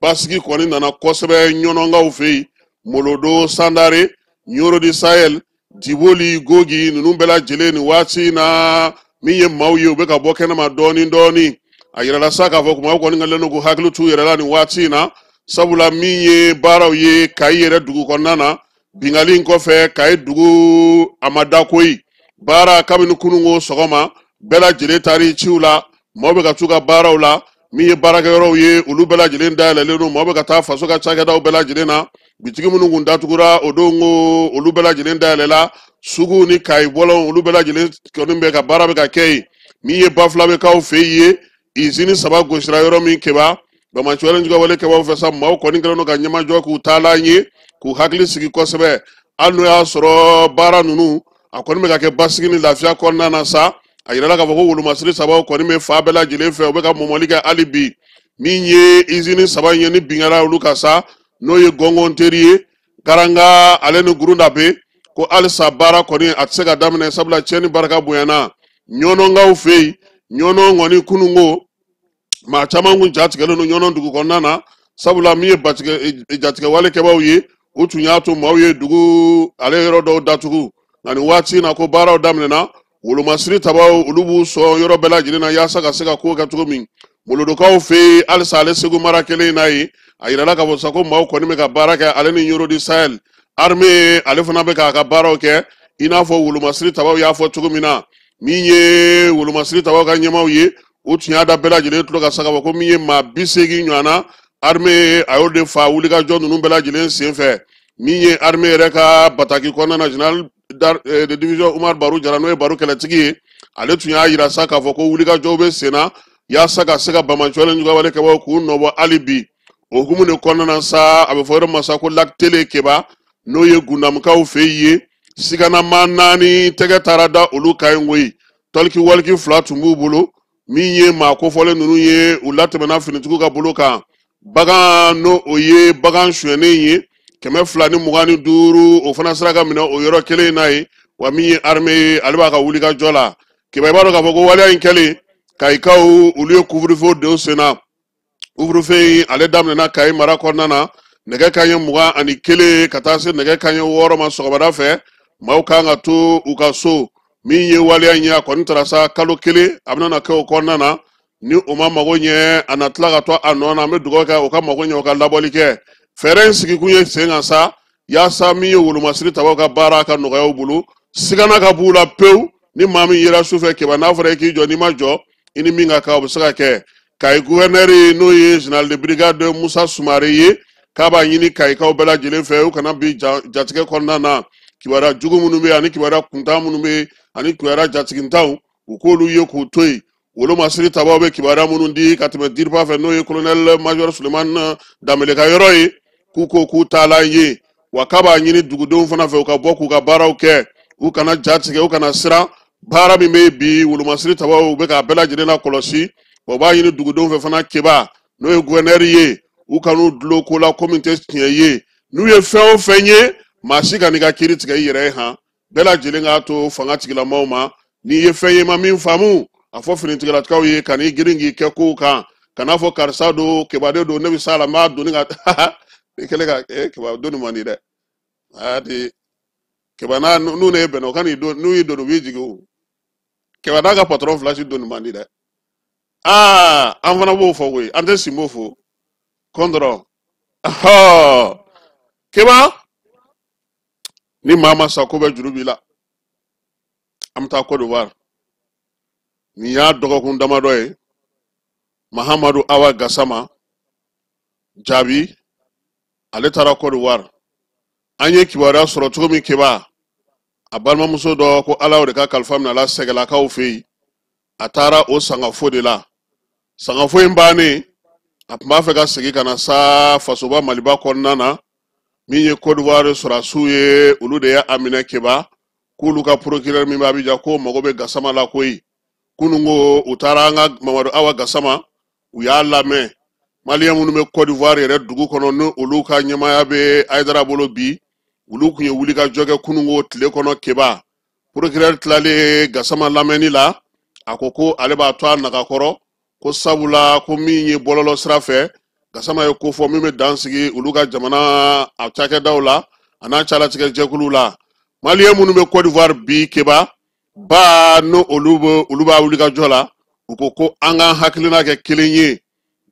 basigi kɔni nana kosɛbɛ Ɲɔnɔnkaw fɛ yen, Molodo, Sandare, Ɲoro di Sahel, Diboli, Gogi ninnu bɛɛ lajɛlen nin waati in na, min ye maaw ye u bɛ ka bɔ kɛnɛma dɔɔni dɔɔni. A yirala sa k'a fɔ kumaw kɔni kɛlen don k'u hakili t'u yɛrɛ la nin waati in na, sabula min ye baaraw ye Kayi yɛrɛ dugu kɔnɔna na, bingali in kɔfɛ Kayi dugu a ma da koyi. Baara kabini kununko sɔgɔma, bɛɛ lajɛlen taar'i ciw la, maaw bɛ ka t'u ka baaraw la. Min ye baarakɛyɔrɔw ye, olu bɛɛ lajɛlen dayɛlɛlen don, maaw bɛ ka taa faso ka cakɛdaw bɛɛ lajɛlen na. Bitigi minnu kun datugura o don ko olu bɛɛ lajɛlen dayɛlɛla, suguw ni Kayi bɔlɔnw olu bɛɛ lajɛlen kɔni bɛ ka baara bɛ ka kɛ yen. Min ye Bafulabɛkaw fɛ yen ye, izini 3 gosira yɔrɔ min Keba, Bamancɔlen jugawale kɛbaw fɛ sa, maaw kɔni kɛlen don ka ɲɛmajɔ k'u taalan ye, k'u hakili sigi kosɛbɛ. Hali n'o y'a sɔrɔ baara ninnu a kɔni bɛ ka kɛ basigi ni lafiya kɔnɔna na sa, a yirala k'a fɔ ko wolomasiri sabaw kɔni bɛ fa bɛɛ lajɛlen fɛ, u bɛ ka mɔmɔli kɛ hali bi. Min ye izini 3 in ye ni bin kɛra olu kan sa, n'o ye Gɔngɔn teri ye, Garanga ale ni Gurundabe, ko halisa baara kɔni a tɛ se ka daminɛ, sabula tiɲɛni barika bonyana Ɲɔnɔnkaw fɛ yen. Ɲɔnɔn kɔni kununko maa caman kun jatigɛlen don Ɲɔnɔn dugu kɔnɔna na, sabula min ye jatigɛwale kɛbaw ye, U tun y'a to maaw ye dugu ale yɔrɔ dɔw datugu, nka nin waati in na ko baaraw daminɛna. Wolomasiri tabaw olu b'u sɔn yɔrɔ bɛɛ lajɛlen na yaasa ka se ka ko kɛ cogo min. Molodokaw fɛ yen halisa ale Segu mara kelen in na yen, a yirala k'a fɔ sa ko maaw kɔni bɛ ka baara kɛ ale ni Ɲoro di Sahel armée, ale fana bɛ k'a ka baaraw kɛ i n'a fɔ wolomasiri tabaw y'a fɔ cogo min na. Min ye wolomasiri tabaw ka ɲɛmaaw ye, u tun y'a da bɛɛ lajɛlen tulo kan sa k'a fɔ ko min ye maa 80 ɲɔgɔn na, armée a y'o de fa wulikajɔ ninnu bɛɛ lajɛlen senfɛ. Min ye armée yɛrɛ ka bataki kɔnɔna na, général de division Umar Baru Jara, n'o ye Baru kɛlɛtigi ye, ale tun y'a yira sa k'a fɔ ko wulikajɔw bɛ sen na yaasa ka se ka banbaanciwale juguyawale kɛbagaw k'u nɔbɔ hali bi. O hukumu de kɔnɔna na sa, a bɛ fɔ yɔrɔ min ma sa ko Lac Télé Keba, n'o ye Gundamukaw fɛ yen, siganama 4 tɛgɛ taara da olu kan yen koyi. Tɔliki waliki 2 tun b'u bolo. Min ye maa kofɔlen ninnu ye, u latɛmɛna finitigiw ka bolo kan. Bagan, n'o o ye bagan sonyɛnen ye, 225, o fana sera ka minɛ o yɔrɔ kelen in na yen. Wa min ye armée ye, ale b'a ka wulikajɔ la. Keba, i b'a dɔn k'a fɔ ko waleya in kɛlen, Kayikaw olu ye couvre-feu don sen na. Couvre-feu in ale daminɛna Kayi mara kɔnɔna na nɛgɛ kanɲɛ 21 ka taa se nɛgɛ kanɲɛ 6 ma sɔgɔmada fɛ. Maaw kan ka to u ka so. Min ye waleya in ye, a kɔni taara sa kalo 1, a bɛna kɛ o kɔnɔna na. Ni o ma mago ɲɛ, a na tila ka to a nɔ na. An bɛ dugawu kɛ o ka mago ɲɛ, o ka labɔli kɛ. Fɛɛrɛ in sigikun ye sen kan sa yaasa min ye wolomasiri tabaw ka baara ka nɔgɔya u bolo, sigana ka b'u la pewu. Ni maa min yera su fɛ Keba, n'a fɔra i k'i jɔ, n'i ma jɔ, i ni min ka kan o bɛ se ka kɛ. Kayi gouverneur, n'o ye général de brigade Musa Sumare ye, k'a b'a ɲini Kayikaw bɛɛ lajɛlen fɛ, u kana bin jatigɛ kɔnɔna na. Kibaruya jugu minnu bɛ yen, ani kibaruya kuntan minnu bɛ yen, ani kibaruya jatigintanw, u k'olu ye k'u to yen. Wolomasiri tabaw bɛ kibaruya minnu di ka tɛmɛ Diripa fɛ, n'o ye colonel major Sulemani Danbele ka yɔrɔ ye, k'u ko k'u taalan ye. Wa k'a b'a ɲini dugudenw fana fɛ, u ka bɔ k'u ka baaraw kɛ, u kana ja tigɛ, u kana siran. Baara min bɛ bi, wolomasiri tabaw u bɛ k'a bɛɛ lajɛlen lakɔlɔsi. Wa u b'a ɲini dugudenw fɛ fana Keba, n'o ye gouverneur ye, u kan'u dulon ko la ko min tɛ tiɲɛ ye. N'u ye fɛn o fɛn ye, maa si kan'i ka kiiri tigɛ i yɛrɛ ye han. Bɛɛ lajɛlen k'a to fanga tigilamaw ma. N'i ye fɛn ye ma min faamu, a fɔ finitigilakaw ye, ka n'i girin k'i kɛ kow kan, kan'a fɔ karisa don, Kebaden don, ne bɛ s'a la, n b'a doni ka i kɛlen ka Keba doni man di dɛ. A di Keba n'a n'u ne bɛnna o ka n'i don, n'u y'i don u b'i jigin o. Keba n'a ka patron 2 si doni man di dɛ. Aa, an fana b'o fɔ koyi, an tɛ Sinbo fo kɔndɔrɔ. Keba, ni maa ma sa ko bɛ juru b'i la. An bɛ taa Côte d'Ivoire. Nin y'a dɔgɔkun damadɔ ye, Mahamadu Awa Gasama jaabi, ale taara Côte d'Ivoire. An ye kibaruya sɔrɔ cogo min Keba, a balimamuso dɔ ko Ala y'o de ka kalifa minɛ a la Sɛgɛlakaw fɛ yen. A taara o sangafo de la. Sangafo in bannen, a tun b'a fɛ ka segin ka na sa fasoba Maliba kɔnɔna na. Min ye Côte d'Ivoire sɔrɔdasiw ye, olu de ye a minɛ Keba, k'olu ka procureur min bɛ Abidjan k'o mago bɛ Gasama la koyi. Kunun ko u taara an ka Mamadu Awa Gasama, u y'a lamɛn. Maliyɛn minnu bɛ Côte d'Ivoire yɛrɛ dugu kɔnɔ, ni olu ka ɲɛmaaya bɛ Hayidara bolo bi, olu tun ye wulikajɔ kɛ kunun ko tile kɔnɔ Keba. Procureur tilalen Gasama lamɛnni la, a ko ko ale b'a to a nagakɔrɔ, ko sabula ko min ye bɔlɔlɔ sira fɛ, Gasama ye ko fɔ min bɛ dan sigi olu ka jamana a cakɛdaw la a n'a calatigɛ jɛkuluw la. Maliyɛn minnu bɛ Côte d'Ivoire bi Keba, ba n'o olu bɛ olu b'a wulikajɔ la, u ko ko an k'an hakilina kɛ kelen ye.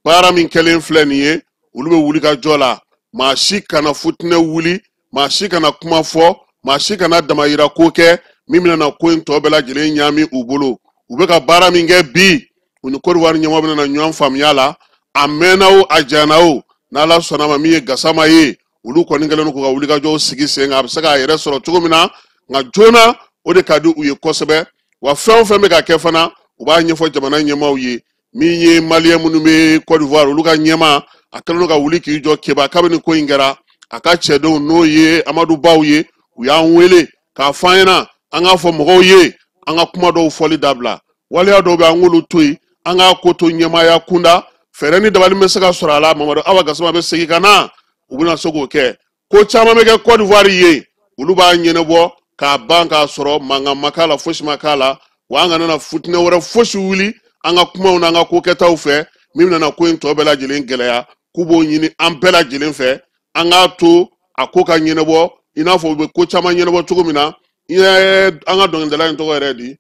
Baara min kɛlen filɛ nin ye, olu bɛ wulikajɔ la. Maa si kana futinɛ wuli, maa si kana kuma fɔ, maa si kana damayira ko kɛ min bɛna na ko in tɔ bɛɛ lajɛlen ɲaami u bolo. U bɛ ka baara min kɛ bi, u ni Côte d'Ivoire ɲɛmɔgɔ bɛna na ɲɔgɔn faamuya la. A mɛnna o, a janyana o, n'Ala sɔnna ma, min ye Gasama ye, olu kɔni kɛlen don k'u ka wulikajɔw sigi sen kan, a bɛ se k'a yɛrɛ sɔrɔ cogo min na, nka joona o de ka di u ye kosɛbɛ. Wa fɛn o fɛn bɛ ka kɛ fana, u b'a ɲɛfɔ jamana ɲɛmaaw ye. Min ye maliyɛn minnu bɛ Côte d'Ivoire, olu ka ɲɛmaa, a kɛlen don ka wuli k'i jɔ Keba. Kabini ko in kɛra, a ka cɛdenw, n'o ye Amadu Baw ye, u y'an wele k'a fɔ an ɲɛna an k'a fɔ mɔgɔw ye an ka kuma dɔw fɔli dabila, waleya dɔw bɛ an k'olu to yen, an k'a ko to ɲɛmaaya kunda. Fɛɛrɛ ni dabali bɛ se ka sɔrɔ a la. Mamadu Awa Gasama bɛ segin ka na, u bɛna se k'o kɛ. Ko caman bɛ kɛ Côte d'Ivoire ye, olu b'a ɲɛnabɔ k'a ban k'a sɔrɔ mankan ma k'a la, fosi ma k'a la. Wa an kana na futinɛ wɛrɛ fosi wuli an ka kumaw n'an ka kokɛtaw fɛ min bɛna ko in tɔ bɛɛ lajɛlen gɛlɛya. K'u b'o ɲini an bɛɛ lajɛlen fɛ, an k'a to a ko ka ɲɛnabɔ i n'a fɔ u bɛ ko caman ɲɛnabɔ cogo min na. I ye an ka dɔnkilidala in tɔgɔ yɛrɛ di,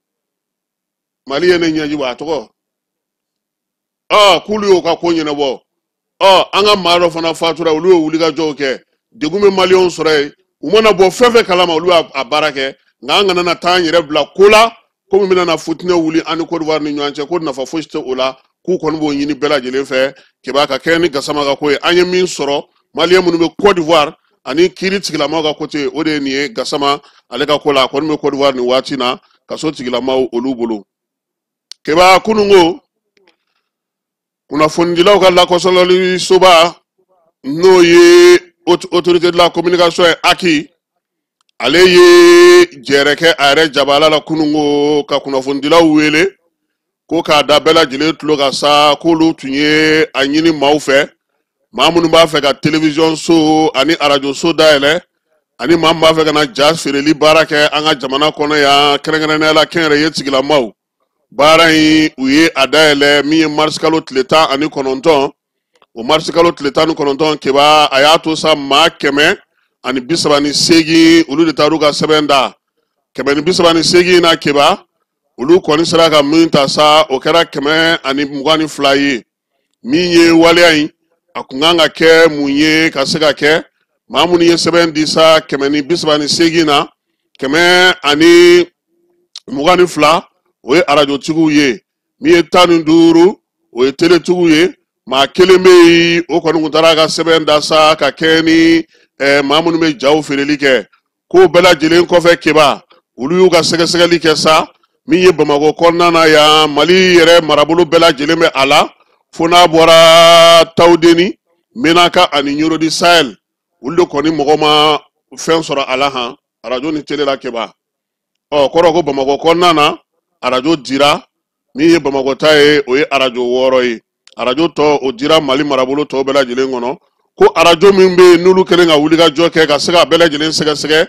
Mali ye ne ɲɛji bɔ a tɔgɔ, k'olu y'o ka ko ɲɛnabɔ. An ka maa dɔ fana fatura, olu y'o wulikajɔw kɛ, degun bɛ maliyɛnw sɔrɔ yen, u mana bɔ fɛn fɛn kalama olu y'a baara kɛ. Nka an kana na taa an yɛrɛ bila ko la ko min bɛna na futinɛ wuli an ni Côte d'Ivoire ni ɲɔgɔn cɛ, ko nafa fosi tɛ o la, k'u kɔni b'o ɲini bɛɛ lajɛlen fɛ. Keba ka kɛ ni Gasama ka ko ye, an ye min sɔrɔ maliyɛn minnu bɛ Côte d'Ivoire ani kiiri tigilamaw ka côté, o de ye nin ye Gasama ale ka ko la. A kɔni bɛ Côte d'Ivoire nin waati na kaso tigilamaw olu bolo. Keba kununko kunnafonidilaw ka lakɔsɔlɔli soba n'o ye autorité de la communication ye, ACI, ale ye jɛrɛ kɛ a yɛrɛ jabala la kununko ka kunnafonidilaw wele ko k'a da bɛɛ lajɛlen tulo kan sa, k'olu tun ye a ɲini maaw fɛ, maa minnu b'a fɛ ka télévision so ani arajo so dayɛlɛ, ani maa min b'a fɛ ka na ja feereli baara kɛ an ka jamana kɔnɔ yan, kɛrɛnkɛrɛnnenya la kɛnyɛrɛye tigilamaw. Baara in u ye a dayɛlɛ min ye marisikalo tile 19, o marisikalo tile 19 Keba a y'a to sa maa 138 olu de taar'u ka sɛbɛn da. 138 na Keba olu kɔni sera ka min ta sa, o kɛra 122 ye. Min ye waleya in a kun kan ka kɛ mun ye ka se ka kɛ, maa minnu ye sɛbɛn di sa 138 na, 122 o ye arajotigiw ye, min ye 15 o ye teletigiw ye. Maa kelen bɛ yen o kɔni kun taara a ka sɛbɛn da sa ka kɛ ni maa minnu bɛ jaw feereli kɛ. K'o bɛɛ lajɛlen kɔfɛ Keba olu y'u ka sɛgɛsɛgɛli kɛ sa, min ye Bamakɔ kɔnɔna na yan, Mali yɛrɛ marabolo bɛɛ lajɛlen bɛ a la, fo n'a bɔra Tawudeni, Menaka ani Ɲoro di Sahel, olu de kɔni mɔgɔ ma fɛn sɔrɔ a la han arajo ni tele la Keba. Kɔrɔ ko Bamakɔ kɔnɔna na arajo dira, min ye Bamakɔ ta ye o ye arajo 6 ye, arajo tɔ o dira Mali marabolo tɔw bɛɛ lajɛlen kɔnɔ. Ko arajo min bɛ yen n'olu kɛlen ka wulikajɔ kɛ ka se ka bɛɛ lajɛlen sɛgɛsɛgɛ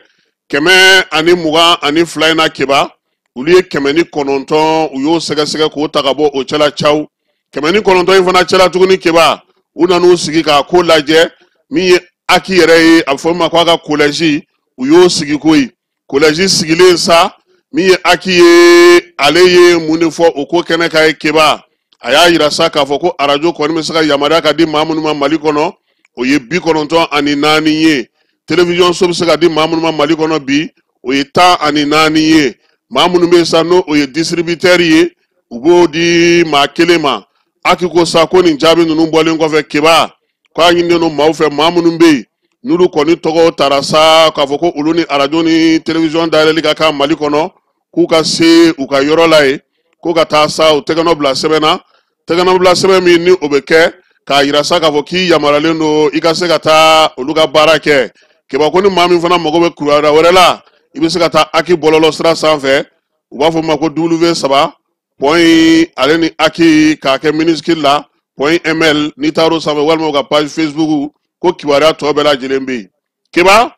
122 in na Keba, olu ye 109 u y'o sɛgɛsɛgɛ k'o ta ka bɔ o cɛla caw. 109 in fana cɛla tuguni Keba, u nan'u sigi k'a ko lajɛ, min ye ACI yɛrɛ ye, a bɛ fɔ min ma k'a ka collège, u y'o sigi ko ye. Collège sigilen sa, min ye ACI ye, ale ye mun de fɔ o ko kɛnɛ kan ye Keba, a y'a yira sa k'a fɔ ko arajo kɔni bɛ se ka yamaruya ka di maa minnu ma Mali kɔnɔ, o ye 94 ye. Télévision so bɛ se ka di maa minnu ma Mali kɔnɔ bi, o ye 14 ye. Maa minnu bɛ yen sa n'o o ye distributeur ye, u b'o di maa kelen ma. ACI ko sa ko nin jaabi ninnu bɔlen kɔfɛ Keba, k'a ɲininen don maaw fɛ, maa minnu bɛ yen n'olu kɔni tɔgɔ tara sa k'a fɔ ko olu ni arajo ni télévision dayɛlɛli ka kan Mali kɔnɔ, k'u ka se u ka yɔrɔ la yen, ko ka taa sa u tɛgɛnɔ bila sɛbɛn na, tɛgɛnɔ bila sɛbɛn min ni o bɛ kɛ k'a yira sa k'a fɔ k'i yamaruyalen don i ka se ka taa olu ka baara kɛ. Keba ko ni maa min fana mago bɛ kibaruya wɛrɛ la, i bɛ se ka taa ACI bɔlɔlɔ sira sanfɛ, u b'a fɔ o ma ko W3 point ale ni ACI k'a kɛ minuscule la point ml, n'i taar'o sanfɛ walima u ka page Facebook, ko kibaruya tɔ bɛɛ lajɛlen bɛ yen. Keba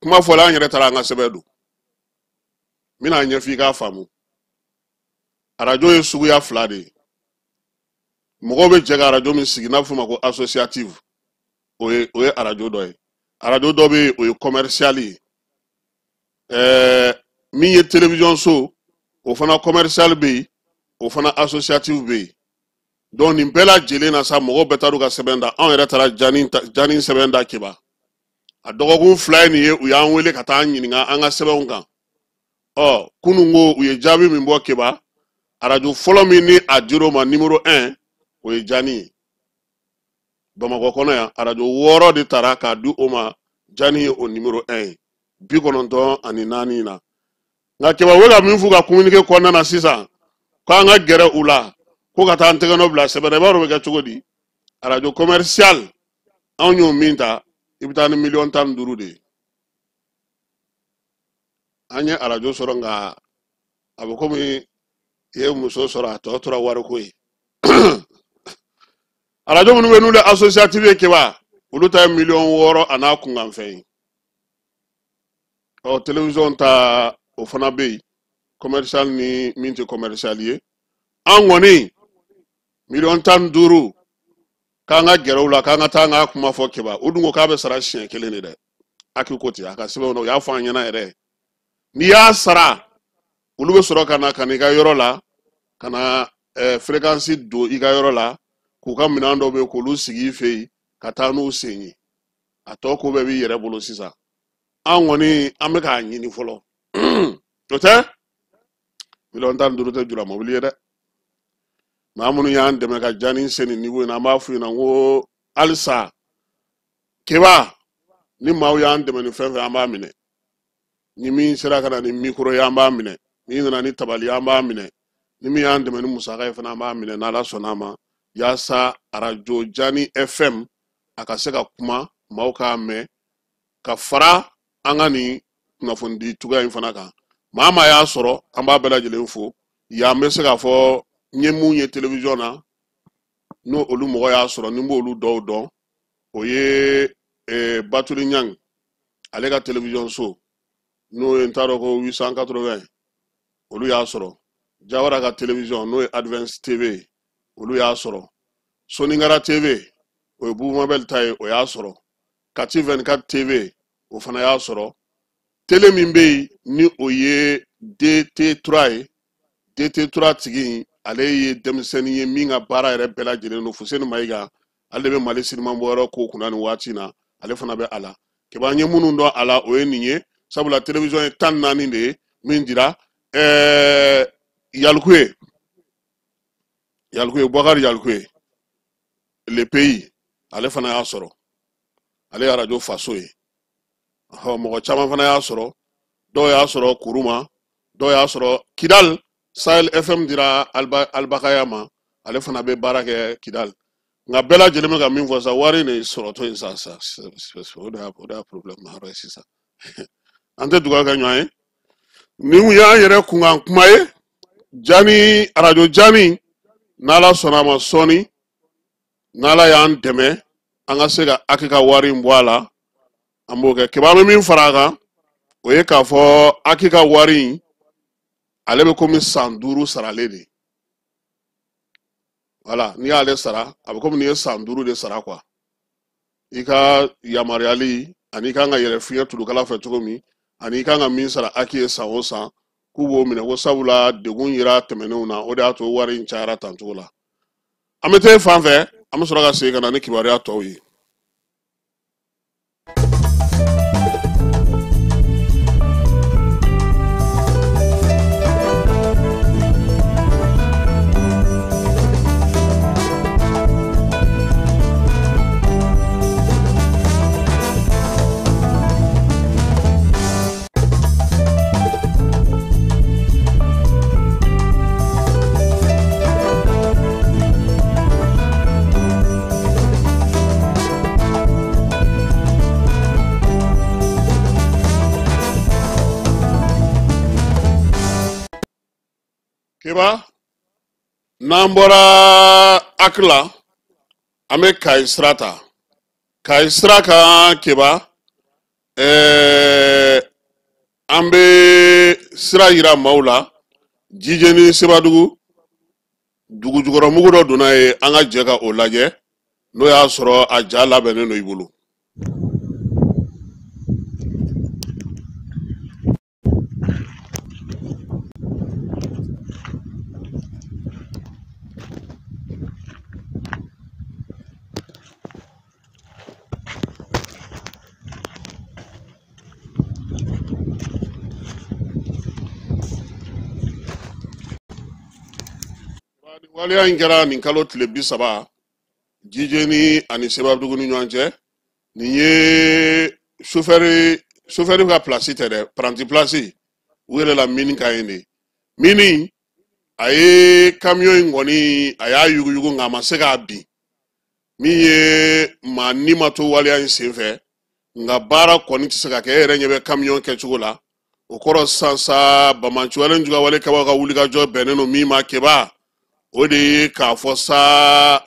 kuma fɔla, an yɛrɛ taara an ka sɛbɛn don, n bɛna ɲɛfɔ i k'a faamu. Arajo ye suguya 2 de ye. Mɔgɔw bɛ jɛ ka arajo min sigi n'a bɛ f'o ma ko associative, o ye arajo dɔ ye. Arajo dɔ bɛ yen o ye commercial ye. Min ye télévision so, o fana commercial bɛ yen, o fana associative bɛ yen. Donc nin bɛɛ lajɛlen na sa, mɔgɔw bɛɛ taar'u ka sɛbɛn da, anw yɛrɛ taara jani sɛbɛn da Keba. A dɔgɔkun 2 ye nin ye, u y'an wele ka taa an ɲininka an ka sɛbɛnw kan. Kunun ko u ye jaabi min bɔ Keba, arajo fɔlɔ min ni a dir'o ma numéro 1, o ye jani ye. Bamakɔ kɔnɔ yan, arajo 6 de tara k'a di o ma, jani ye o numéro 1 ye, 94 na. Nka Keba u bɛ ka min f'u ka communiqué kɔnɔna na sisan, k'an ka gɛrɛ u la, ko ka taa an tɛgɛnɔ bila sɛbɛn na, i b'a dɔn o bɛ kɛ cogo di? Arajo commercial, anw y'o min ta, i bɛ taa ni miliyɔn 15 de ye. An ye arajo sɔrɔ, nka a bɛ komi i ye muso sɔrɔ, a tɔ tora wariko ye. Arajo minnu bɛ n'olu ye associative ye Keba, olu ta ye miliyɔn 6 a n'a kunkanfɛn ye. Télévision ta o fana bɛ yen, commercial ni min tɛ commercial ye. An kɔni miliyɔn 15 k'an ka gɛrɛ u la, k'an ka taa an ka kuma fɔ Keba. O dun ko k'a bɛ sara siɲɛ kelen de dɛ. HAC ko ten a ka sɛbɛnw na, u y'a fɔ an ɲɛna yɛrɛ. N'i y'a sara, olu bɛ sɔrɔ ka na ka n'i ka yɔrɔ la, ka na fréquence don i ka yɔrɔ la, k'u ka minɛn dɔw bɛ yen k'olu sigi i fɛ yen ka taa n'u sen ye. A tɔ ko bɛɛ b'i yɛrɛ bolo sisan. An kɔni an bɛ k'a ɲini fɔlɔ. O tɛ? 15 million tɛ jula mobili ye dɛ. Maa minnu y'an dɛmɛ ka Jani se nin niveau in na, an b'a f'u ɲɛna ko halisa Keba, ni maaw y'an dɛmɛ ni fɛn fɛn, an b'a minɛ. Ni min sera ka na ni micro ye, an b'a minɛ. Ni nana ni tabali ye, an b'a minɛ. Ni min y'an dɛmɛ ni musaka ye fana, an b'a minɛ n'Ala sɔnna a ma, yaasa arajo Jani FM a ka se ka kuma, maaw k'a mɛn, ka fara an ka nin kunnafonidi cogoya in fana kan. Maa maa y'a sɔrɔ, an b'a bɛɛ lajɛlen fo. Yan bɛ se k'a fɔ n ye mun ye télévision na, n'o olu mɔgɔ y'a sɔrɔ, ni n b'olu dɔw dɔn, o ye Batuli Ɲang, ale ka télévision so, n'o ye n t'a dɔn ko 880, olu y'a sɔrɔ. Jawara ka télévision, n'o ye Advance TV, olu y'a sɔrɔ. Soninkara TV, o ye Bubu Mabel ta ye, o y'a sɔrɔ. Kati 24 TV, o fana y'a sɔrɔ. Télé min bɛ yen ni o ye DT3 ye, DT3 tigi ale ye denmisɛnnin ye min ka baara yɛrɛ bɛɛ lajɛlen don, Fuseni Mayiga, ale de bɛ Mali sinima bɔyɔrɔ ko kunna nin waati in na, ale fana bɛ a la. Keba, an ye minnu dɔn a la, o ye nin ye, sabula télévision ye 14 de ye min dira. Yalikuye, Yalikuye, Boubacar Yalikuye, Le Pays, ale fana y'a sɔrɔ, ale ye arajo faso ye. Mɔgɔ caman fana y'a sɔrɔ, dɔw y'a sɔrɔ Kuruma, dɔw y'a sɔrɔ Kidal. Sahel FM dira Albakaya ma, ale fana bɛ baara kɛ Kidal. Nka bɛɛ lajɛlen bɛ ka min fɔ sa, wari de sɔrɔtɔ in sa sa, o de y'a problème yɔrɔ ye sisan. An tɛ dugawu kɛ ɲɔgɔn ye. Nin kun y'an yɛrɛ kunkan kuma ye. Jani, arajo Jani, n'Ala sɔnna a ma, sɔɔni n'Ala y'an dɛmɛ, an ka se ka HAC ka wari in bɔ a la, an b'o kɛ. Keba, an bɛ min fara a kan, o ye k'a fɔ HAC ka wari in, ale bɛ komi san 5 saralen de. Wala n'i y'ale sara, a bɛ komi n'i ye san 5 de sara quoi. I ka yamaruyali ani i kan ka yɛlɛ fiɲɛ tulukala fɛ cogo min, ani i kan ka min sara HAC ye san o san, k'u b'o minɛ ko sabula degun yera tɛmɛnenw na, o de y'a to wari in cayara tan cogo la. An bɛ taa e fan fɛ, an bɛ sɔrɔ ka segin ka na ni kibaruya tɔw ye. Keba, n'an bɔra HAC la, an bɛ Kayi sira ta. Kayi sira kan Keba, an bɛ sira yira maaw la, Jijeni Sebadugu, dugu jukɔrɔmugu dɔ donna yen, an ka jɛ ka o lajɛ, n'o y'a sɔrɔ a ja labɛnnen don i bolo. Waleya in kɛra nin kalo tile 30, Jijeni ani Sebadugu ni ɲɔgɔn cɛ. Nin ye chauffeur ka place tɛ dɛ, apprenti place, u yɛrɛ la mini ka yen de. Mini a ye camion in kɔni, a y'a yuguyugu, nka a ma se k'a bin. Min ye maa ni ma to waleya in senfɛ, nka baara kɔni tɛ se ka kɛ. E yɛrɛ ɲɛ bɛ camion kɛcogo la. O kɔrɔ sisan sa, banbaanciwale jugawale kɛbagaw ka wulikajɔ bɛnnen don min ma Keba, o de ye k'a fɔ sa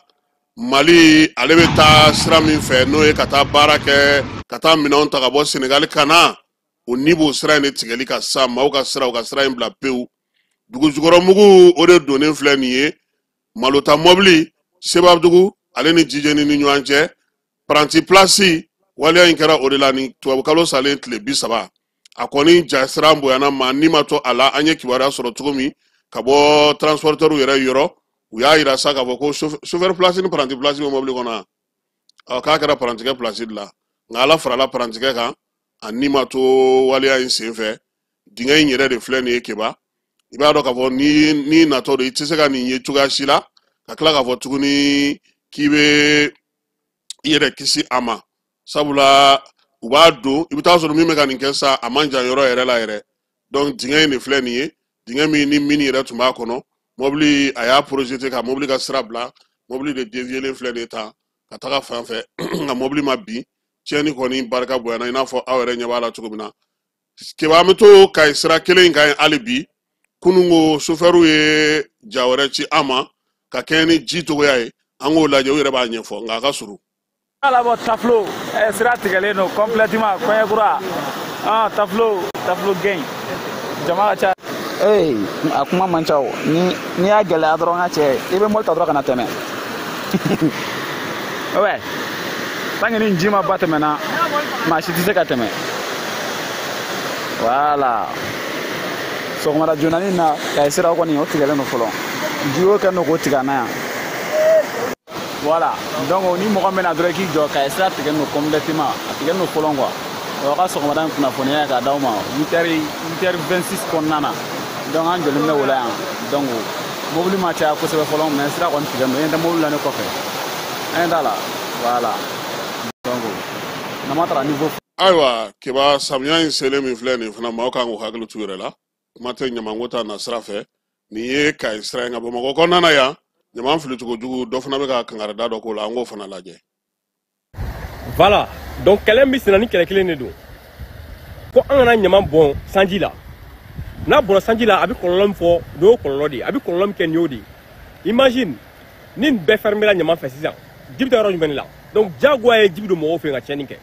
Mali ale bɛ taa sira min fɛ, n'o ye ka taa baara kɛ, ka taa minɛnw ta ka bɔ Senegali ka na, o ni b'o sira in de tigɛli ka sa maaw ka sira, u ka sira in bila pewu. Dugu jukɔrɔmugu o de donnen filɛ nin ye, malota mɔbili Sebadugu ale ni Jijeni ni ɲɔgɔn cɛ, apprenti place. Waleya in kɛra o de la ni tubabukalo salen tile 30. A kɔni ja siran bonyana maa ni ma to a la. An ye kibaruya sɔrɔ cogo min ka bɔ transporteur yɛrɛ yɔrɔ, u y'a yira sa k'a fɔ ko chauffeur place ni paranti place bɛ mobili kɔnɔ. K'a kɛra parantikɛ place de la, nka Ala farala parantikɛ kan, a ni ma to waleya in senfɛ. Dingɛ in yɛrɛ de filɛ nin ye Keba. I b'a dɔn k'a fɔ ni natɔ don, i tɛ se ka nin ye cogoya si la ka tila k'a fɔ tuguni k'i bɛ i yɛrɛ kisi a ma, sabula u b'a don, i bɛ taa sɔrɔ min bɛ ka nin kɛ sa, a man jan yɔrɔ yɛrɛ la yɛrɛ. Donc dingɛ in de filɛ nin ye, dingɛ min ni mini yɛrɛ tun b'a kɔnɔ, mobili a y'a projeté ka mobili ka sira bila, mobili de déviélen filɛ nin ye tan ka taga fan fɛ, nka mobili ma bin. Tiɲɛni kɔni barika bonyana i n'a fɔ aw yɛrɛ ɲɛ b'a la cogo min na. Keba, an bɛ to Kayi sira kelen in kan yen hali bi. Kunun ko sofɛriw ye ja wɛrɛ ci an ma ka kɛɲɛ ni ji cogoya ye, an k'o lajɛ, u yɛrɛ b'a ɲɛfɔ, nka a ka surun.
Ala bɔ Taflo sira tigɛlen don complètement, Kɔɲɛkura, Taflo gɛn, jama ka ca.
Ee, a kuma man ca o. Ni n'i y'a gɛlɛya dɔrɔn, ka cɛ, i bɛ mobili ta dɔrɔn ka na tɛmɛ. Ouais, tant que ni ji ma ba tɛmɛna, maa si tɛ se ka tɛmɛ. Voilà, sɔgɔmada joonani na, Kayi sira kɔni o tigɛlen don fɔlɔ, ji o kɛlen don k'o tigɛ an na yan. Voilà, donc ni mɔgɔ min na dɔrɔn, i k'i jɔ, Kayi sira tigɛlen don complètement, a tigɛlen don fɔlɔ quoi. O y'aw ka sɔgɔmada in kunnafoniya ye k'a d'aw ma 8h 26 kɔnɔna na. Donc an jɔlen bɛ o la yan. Donc mobili ma caya kosɛbɛ fɔlɔ, mais sira kɔni tigɛlen don. E ɲɛ tɛ mobili la ne kɔfɛ, an ɲɛ t'a la. Voilà, donc n'an ma taara niveau.
Ayiwa Keba, samiya in selen min filɛ nin fana, maaw kan k'u hakili t'u yɛrɛ la. Kuma tɛ ɲamanko ta na sira fɛ. Nin ye Kayi sira ye, nka Bamakɔ kɔnɔna na yan, ɲaman filicogo jugu dɔ fana bɛ ka kangarida dɔ k'o la, an k'o fana lajɛ.
Voilà, donc kɛlɛ min bɛ senna, ni kɛlɛ kelen de don, ko an kana ɲaman bɔn sanji la. N'a bɔnna sanji la, a bɛ kɔlɔlɔ min fɔ, nin y'o kɔlɔlɔ de ye. A bɛ kɔlɔlɔ min kɛ, nin y'o de ye. Imagine ni nin bɛɛ fermé la ɲaman fɛ sisan, ji bɛ taa yɔrɔ jumɛn de la? Donc diyagoya ye ji bɛ don mɔgɔw fɛ yen ka tiɲɛni kɛ.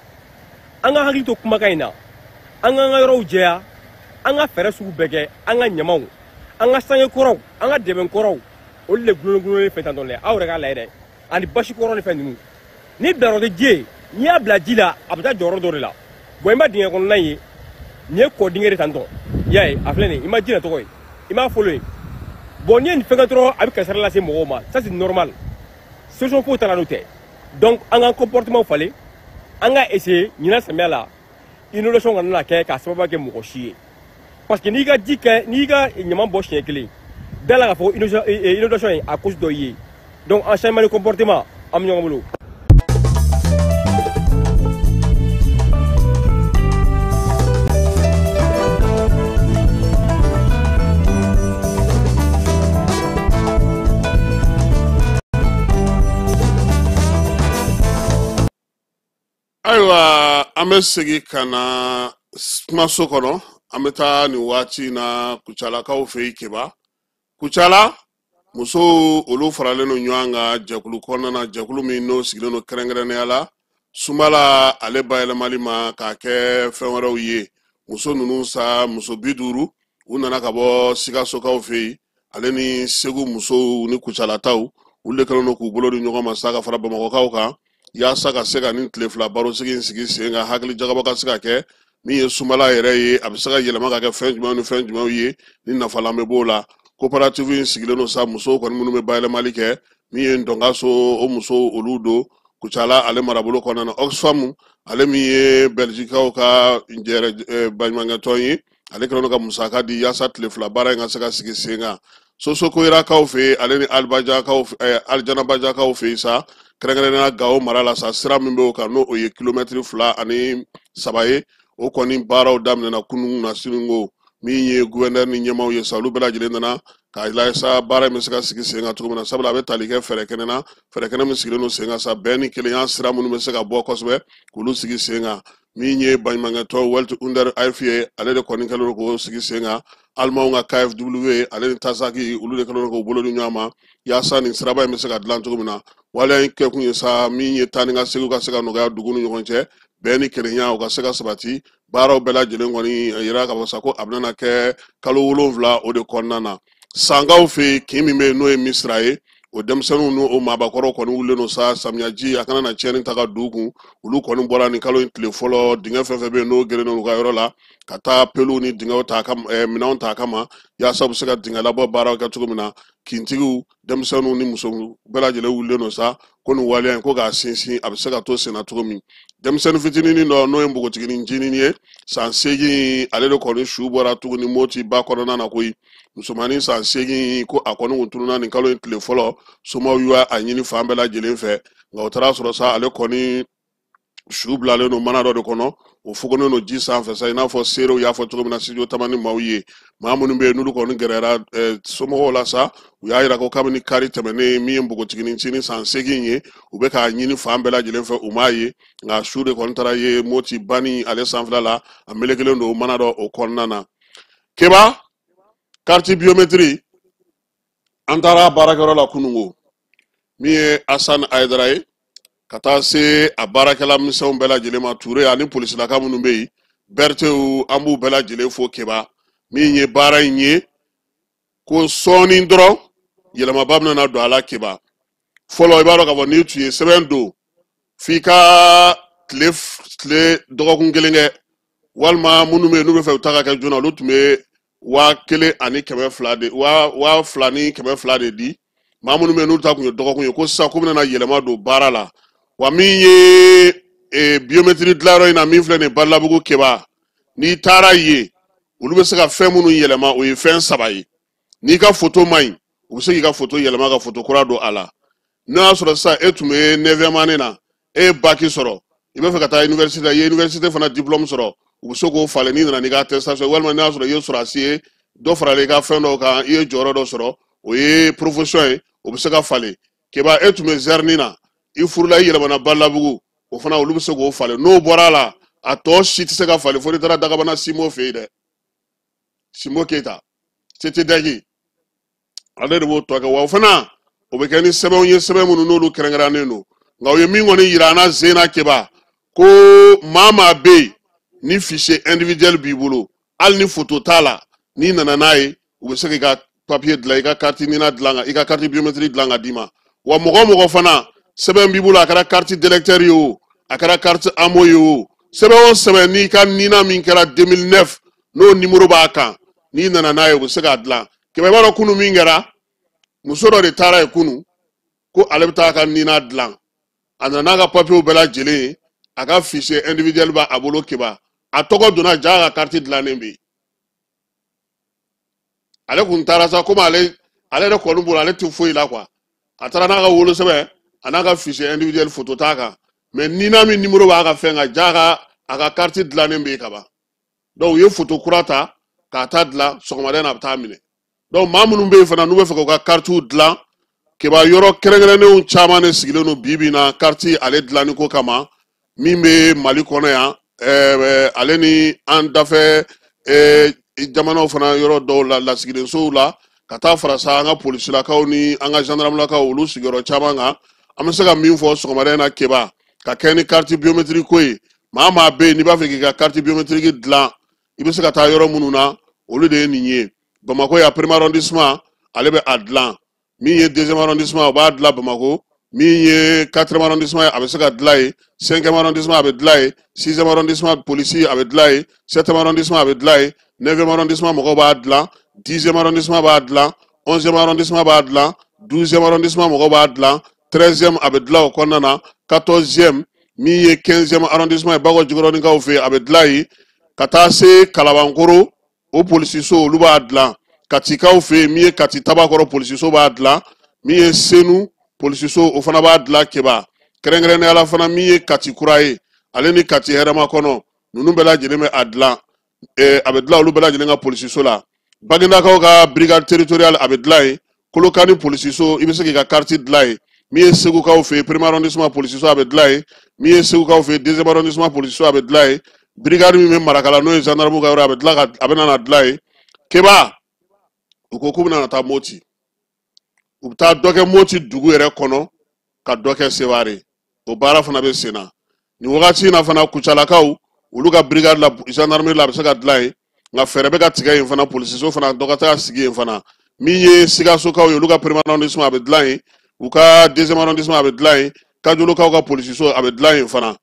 An ka hakili to kumakan in na, an k'an ka yɔrɔw jɛya, an ka fɛɛrɛ sugu bɛɛ kɛ, an ka ɲamaw, an ka sange kɔrɔw, an ka dɛbɛn kɔrɔw, olu de gulon gulonlen fɛn tantɔ dɛ. Aw yɛrɛ k'a lajɛ dɛ, ani basi kɔrɔ ni fɛn ninnu, ni bilayɔrɔ tɛ ji ye, n'i y'a bila ji la, a bɛ taa jɔyɔrɔ dɔ de la. Bon, i ma dingɛ kɔnɔna ye, nin ye kɔ dingɛ de tantɔ, i y'a ye, a filɛ nin ye, i ma ji na tɔgɔ ye, i m'a fɔlɔ ye. Bon, n'i ye nin fɛn kɛ dɔrɔn, a bɛ kasara lase mɔgɔw ma. Ça c'est normal, solution foyi t'a la n'o tɛ. Donc an ka comportement falen, an ka essayer ɲinan samiya la, inondation kana na kɛ k'a sababu kɛ mɔgɔ si ye, parce que n'i ka ji kɛ, n'i ka ɲaman bɔ siɲɛ kelen, da la k'a fɔ inondation ye à cause dɔ ye. Donc en changement de comportement, an bɛ ɲɔgɔn bolo.
Ayiwa, an bɛ segin ka na kumaso kɔnɔ. An bɛ taa nin waati in na Kucalakaw fɛ yen. Keba, Kucala musow, olu faralen don ɲɔgɔn kan jɛkulu kɔnɔna na, jɛkulu min n'o sigilen don kɛrɛnkɛrɛnnenya la sumala ale bayɛlɛmali ma k'a kɛ fɛn wɛrɛw ye. Muso ninnu sa, muso 50, u nana ka bɔ Sikasokaw fɛ yen, ale ni Segu musow ni Kucalataw, olu de kɛlen don k'u bolo di ɲɔgɔn ma sa ka fara Bamakɔkaw kan, yaasa ka se ka nin tile 2 barosigi in sigi sen kan, hakili jagabɔ ka se ka kɛ min ye sumala yɛrɛ ye, a bɛ se ka yɛlɛma ka kɛ fɛn jumɛnw ni fɛn jumɛnw ye, ni nafalan bɛ b'o la. Coopérative in sigilen don sa, musow kɔni minnu bɛ bayɛlɛmali kɛ, min ye Ndɔnkaso, o musow olu don Kucala ale marabolo kɔnɔna na. Oxfam, ale min ye Bɛlizikaw ka jɛrɛ baɲumankɛtɔn ye, ale kɛlen don ka musaka di yaasa tile 2 baara in ka se ka sigi sen kan. Sosokoyirakaw fɛ yen, ale ni Alibajakaw, Alijanabajakaw fɛ yen sa, kɛrɛnkɛrɛnnenya Gawo mara la sa, sira min bɛ o kan, n'o o ye kilomɛtiri 2 ani 3 ye, o kɔni baaraw daminɛna kunun na siniko. Min ye gouverneur ni ɲɛmaaw ye sa, olu bɛɛ lajɛlen nana k'a lajɛ sa baara in bɛ se ka sigi sen kan cogo min na, sabula a bɛ tali kɛ fɛɛrɛ kɛnɛ na, fɛɛrɛ kɛnɛ min sigilen don sen kan sa, bɛn ni kelenya sira minnu bɛ se ka bɔ kosɛbɛ k'olu sigi sen kan. Min ye baɲumankɛtɔn Welthungerhilfe ye, ale de kɔni kɛlen don k'o sigi sen kan. Alimanw ka KfW, ale ni Tasaki, olu de kɛlen don k'u bolo di ɲɔgɔn ma yaasa nin siraba in bɛ se ka dilan cogo min na. Waleya in kɛkun ye sa, min ye taa ni ka segin ka se ka nɔgɔya dugu ni ɲɔgɔn cɛ, bɛn ni kelenya o ka se ka sabati. Baaraw bɛɛ lajɛlen kɔni a yira k'a fɔ sa ko a bɛna kɛ kalo 7 o de kɔnɔna na. Sankaw fɛ yen, kin min bɛ yen n'o ye Misira ye, O denmisɛnninw n'o maabakɔrɔw kɔni wulilen don sa, samiyaji a kana na tiɲɛni ta ka don u kun. Olu kɔni bɔra nin kalo in tile fɔlɔ, dingɛ fɛn fɛn bɛ yen n'o gerennen don u ka yɔrɔ la, ka taa peluw ni dingɛw ta a kama, minɛnw ta a kama, yaasa u bɛ se ka dingɛ labɔ baaraw kɛ cogo min na. Kintigiw, denmisɛnninw ni musow bɛɛ lajɛlen wulilen don sa ko nin waleya in ko k'a sinsin, a bɛ se ka to senna cogo min. Denmisɛnnin fitinin dɔ, n'o ye npogotiginin ncinin ye, san 8, ale de kɔni su bɔra tuguni Moti ba kɔnɔna na koyi. Musomannin san 8 ko a kɔni kun tununna nin kalo in tile fɔlɔ. Somaw y'a ɲini fan bɛɛ lajɛlen fɛ, nka o taara sɔrɔ sa ale kɔni su bilalen don mana dɔ de kɔnɔ, o fogonnen don ji sanfɛ sa, i n'a fɔ seerew y'a fɔ cogo min na studio Tamani maaw ye. Maa minnu bɛ yen n'olu kɔni gɛrɛra somɔgɔw la sa, u y'a yira ko kabini kari tɛmɛnen, min ye npogotiginin ncinin san 8 ye, u bɛ k'a ɲini fan bɛɛ lajɛlen fɛ, u m'a ye. Nka su de kɔni taara ye Moti bani ale sanfɛla la, a melekelen don mana dɔ o kɔnɔna na. Keba, carte biométrique, an taara baarakɛyɔrɔ la kununko, min ye Asan Ayidara ye, ka taa se a baarakɛla misɛnw bɛɛ lajɛlen ma, Ture ani polisilaka minnu bɛ yen, Bertew, an b'u bɛɛ lajɛlen fo. Keba, min ye baara in ye, ko sɔɔni dɔrɔn yɛlɛmaba bɛna don a la. Keba, fɔlɔ i b'a dɔn k'a fɔ n'i tun ye sɛbɛn don f'i ka tile dɔgɔkun kelen kɛ, walima minnu bɛ yen n'u bɛ fɛ u ta ka kɛ joona, olu tun bɛ 1200 de, 2200 de di. Maa minnu bɛ yen n'olu ta kun ye dɔgɔkun ye, ko sisan ko bɛna yɛlɛma don baara la. Wa min ye biométrie dilanyɔrɔ in na, min filɛ nin ye Balabugu, Keba, n'i taara yen, olu bɛ se ka fɛn minnu yɛlɛma, o ye fɛn 3 ye. N'i ka foto man ɲi, u bɛ se k'i ka foto yɛlɛma ka foto kura don a la. N'o y'a sɔrɔ sisan e tun bɛ 9e année na, e ye bac sɔrɔ, i bɛ fɛ ka taa université la, i ye université fana diplôme sɔrɔ, u bɛ se k'o falen n'i nana n'i ka attestation. Walima n'a y'a sɔrɔ i ye sɔrɔdasi ye, dɔ farala i ka fɛn dɔw kan, i ye jɔyɔrɔ dɔ sɔrɔ, o ye profession ye, o bɛ se ka falen. Keba, e tun bɛ zɛrini na, i furula, i yɛlɛmana Balabugu, o fana olu bɛ se k'o falen. N'o bɔra a la, a tɔ si tɛ se ka falen fo n'i taara Dagabana Simo fɛ yen dɛ, Simo Keyita CTDEC, ale de b'o tɔ kɛ. Wa o fana o bɛ kɛ ni sɛbɛnw ye, sɛbɛn minnu n'olu kɛrɛnkɛrɛnnen don. Nka u ye min kɔni yira an na Zena, Keba, ko maa bɛ yen ni fichier individuel b'i bolo, hali ni photo t'a la, n'i nana n'a ye, u bɛ se k'i ka papier dilan, i ka carte NINA dilan, i ka carte biométrique dilan ka d'i ma. Wa mɔgɔ o mɔgɔ fana sɛbɛn b'i bolo, a kɛra carte d'électeur ye o, a kɛra carte AMO ye o, sɛbɛn o sɛbɛn n'i ka NINA min kɛra 2009, n'o numéro b'a kan, n'i nana n'a ye, u bɛ se k'a dilan. Kɛmɛ, i b'a dɔn kunu min kɛra, muso dɔ de taara yen kunu ko ale bɛ taa a ka NINA dilan. A nana n'a ka papiyew bɛɛ lajɛlen ye, a ka fichier individuel b'a bolo. Keba, a tɔgɔ donna ja, ka carte dilannen bɛ yen. Ale kun taara sa, komi ale yɛrɛ kɔni bolo, ale tɛ foyi la quoi. A taara n'a ka wolosɛbɛn a n'a ka fichier individuel, photo t'a kan, mais NINA min numéro b'a ka fɛn kan, ja ka a ka carte dilannen bɛ yen ka ban. Donc u ye photo kura ta k'a ta dilan, sɔgɔmada in na a bɛ taa minɛ. Donc maa minnu bɛ yen fana n'u bɛ fɛ k'u ka carte dilan, Keba, yɔrɔ kɛrɛnkɛrɛnnenw caman de sigilen don bi bi in na carte ale dilanni ko kama, min bɛ Mali kɔnɔ yan, ale ni an dafɛ jamanaw fana yɔrɔ dɔw la, lasigidensow la, ka taa fara sa an ka polisilakaw ni an ka gendarmelakaw, olu sigiyɔrɔ caman kan. An bɛ se ka min fɔ sɔgɔmada in na, Keba, ka kɛ ni carte biométrique ko ye, maa bɛ yen n'i b'a fɛ k'i ka carte biométrique dilan, i bɛ se ka taa yɔrɔ minnu na, olu de ye nin ye. Bamakɔ yan, premier arrondissement, ale bɛ a dilan. Min ye deuxième arrondissement, o b'a dilan Bamakɔ. Min ye quatrième arrondissement ye, a bɛ se ka dilan yen. Cinquième arrondissement, a bɛ dilan yen. Sixième arrondissement polisi, a bɛ dilan yen. Septième arrondissement, a bɛ dilan yen. Neuvième arrondissement mɔgɔw b'a dilan. 10e arrondissement b'a dilan. 11e arrondissement b'a dilan. 12e arrondissement mɔgɔw b'a dilan. 13e, a bɛ dilan o kɔnɔna na. 14e, min ye 15e arrondissement ye, Bakɔ Jikɔrɔnikaw fɛ yen, a bɛ dilan yen. Ka taa se Kalabankɔrɔ, o polisiso, olu b'a dilan. Katikaw fɛ yen, min ye Kati Tabakɔrɔ polisiso b'a dilan. Min ye Senu polisiso, o fana b'a dilan. Keba, kɛrɛnkɛrɛnnenya la fana, min ye Kati kura ye, ale ni Kati hɛrɛma kɔnɔ, ninnu bɛɛ lajɛlen bɛ a dilan. A bɛ dilan olu bɛɛ lajɛlen ka polisiso la. Baginakaw ka brigade territoriale, a bɛ dilan yen. Kolokani polisiso, i bɛ se k'i ka carte dilan yen. Min ye Segukaw fɛ yen, premier arrondissement polisiso, a bɛ dilan yen. Min ye Segukaw fɛ yen, deuxième arrondissement polisiso, a bɛ dilan yen. Brigade min bɛ Marakala, n'o ye gendarme ka yɔrɔ, a bɛ dilan ka a bɛ na dilan yen. Keba, u ko k'u bɛna taa Moti, u bɛ taa dɔ kɛ Moti dugu yɛrɛ kɔnɔ, ka dɔ kɛ Seware, o baara fana bɛ sen na nin wagati in na fana. Kucalakaw, olu ka brigade la, gendarmerie la, a bɛ se ka dilan yen. Nka fɛɛrɛ bɛ ka tigɛ yen fana, polisiso fana dɔ ka taa sigi yen fana. Min ye Sikasokaw ye, olu ka premier arrondissement, a bɛ dilan yen. u ka deuxième arrondissement a bɛ dilan yen, Kajolokaw ka polisiso a bɛ dilan yen fana.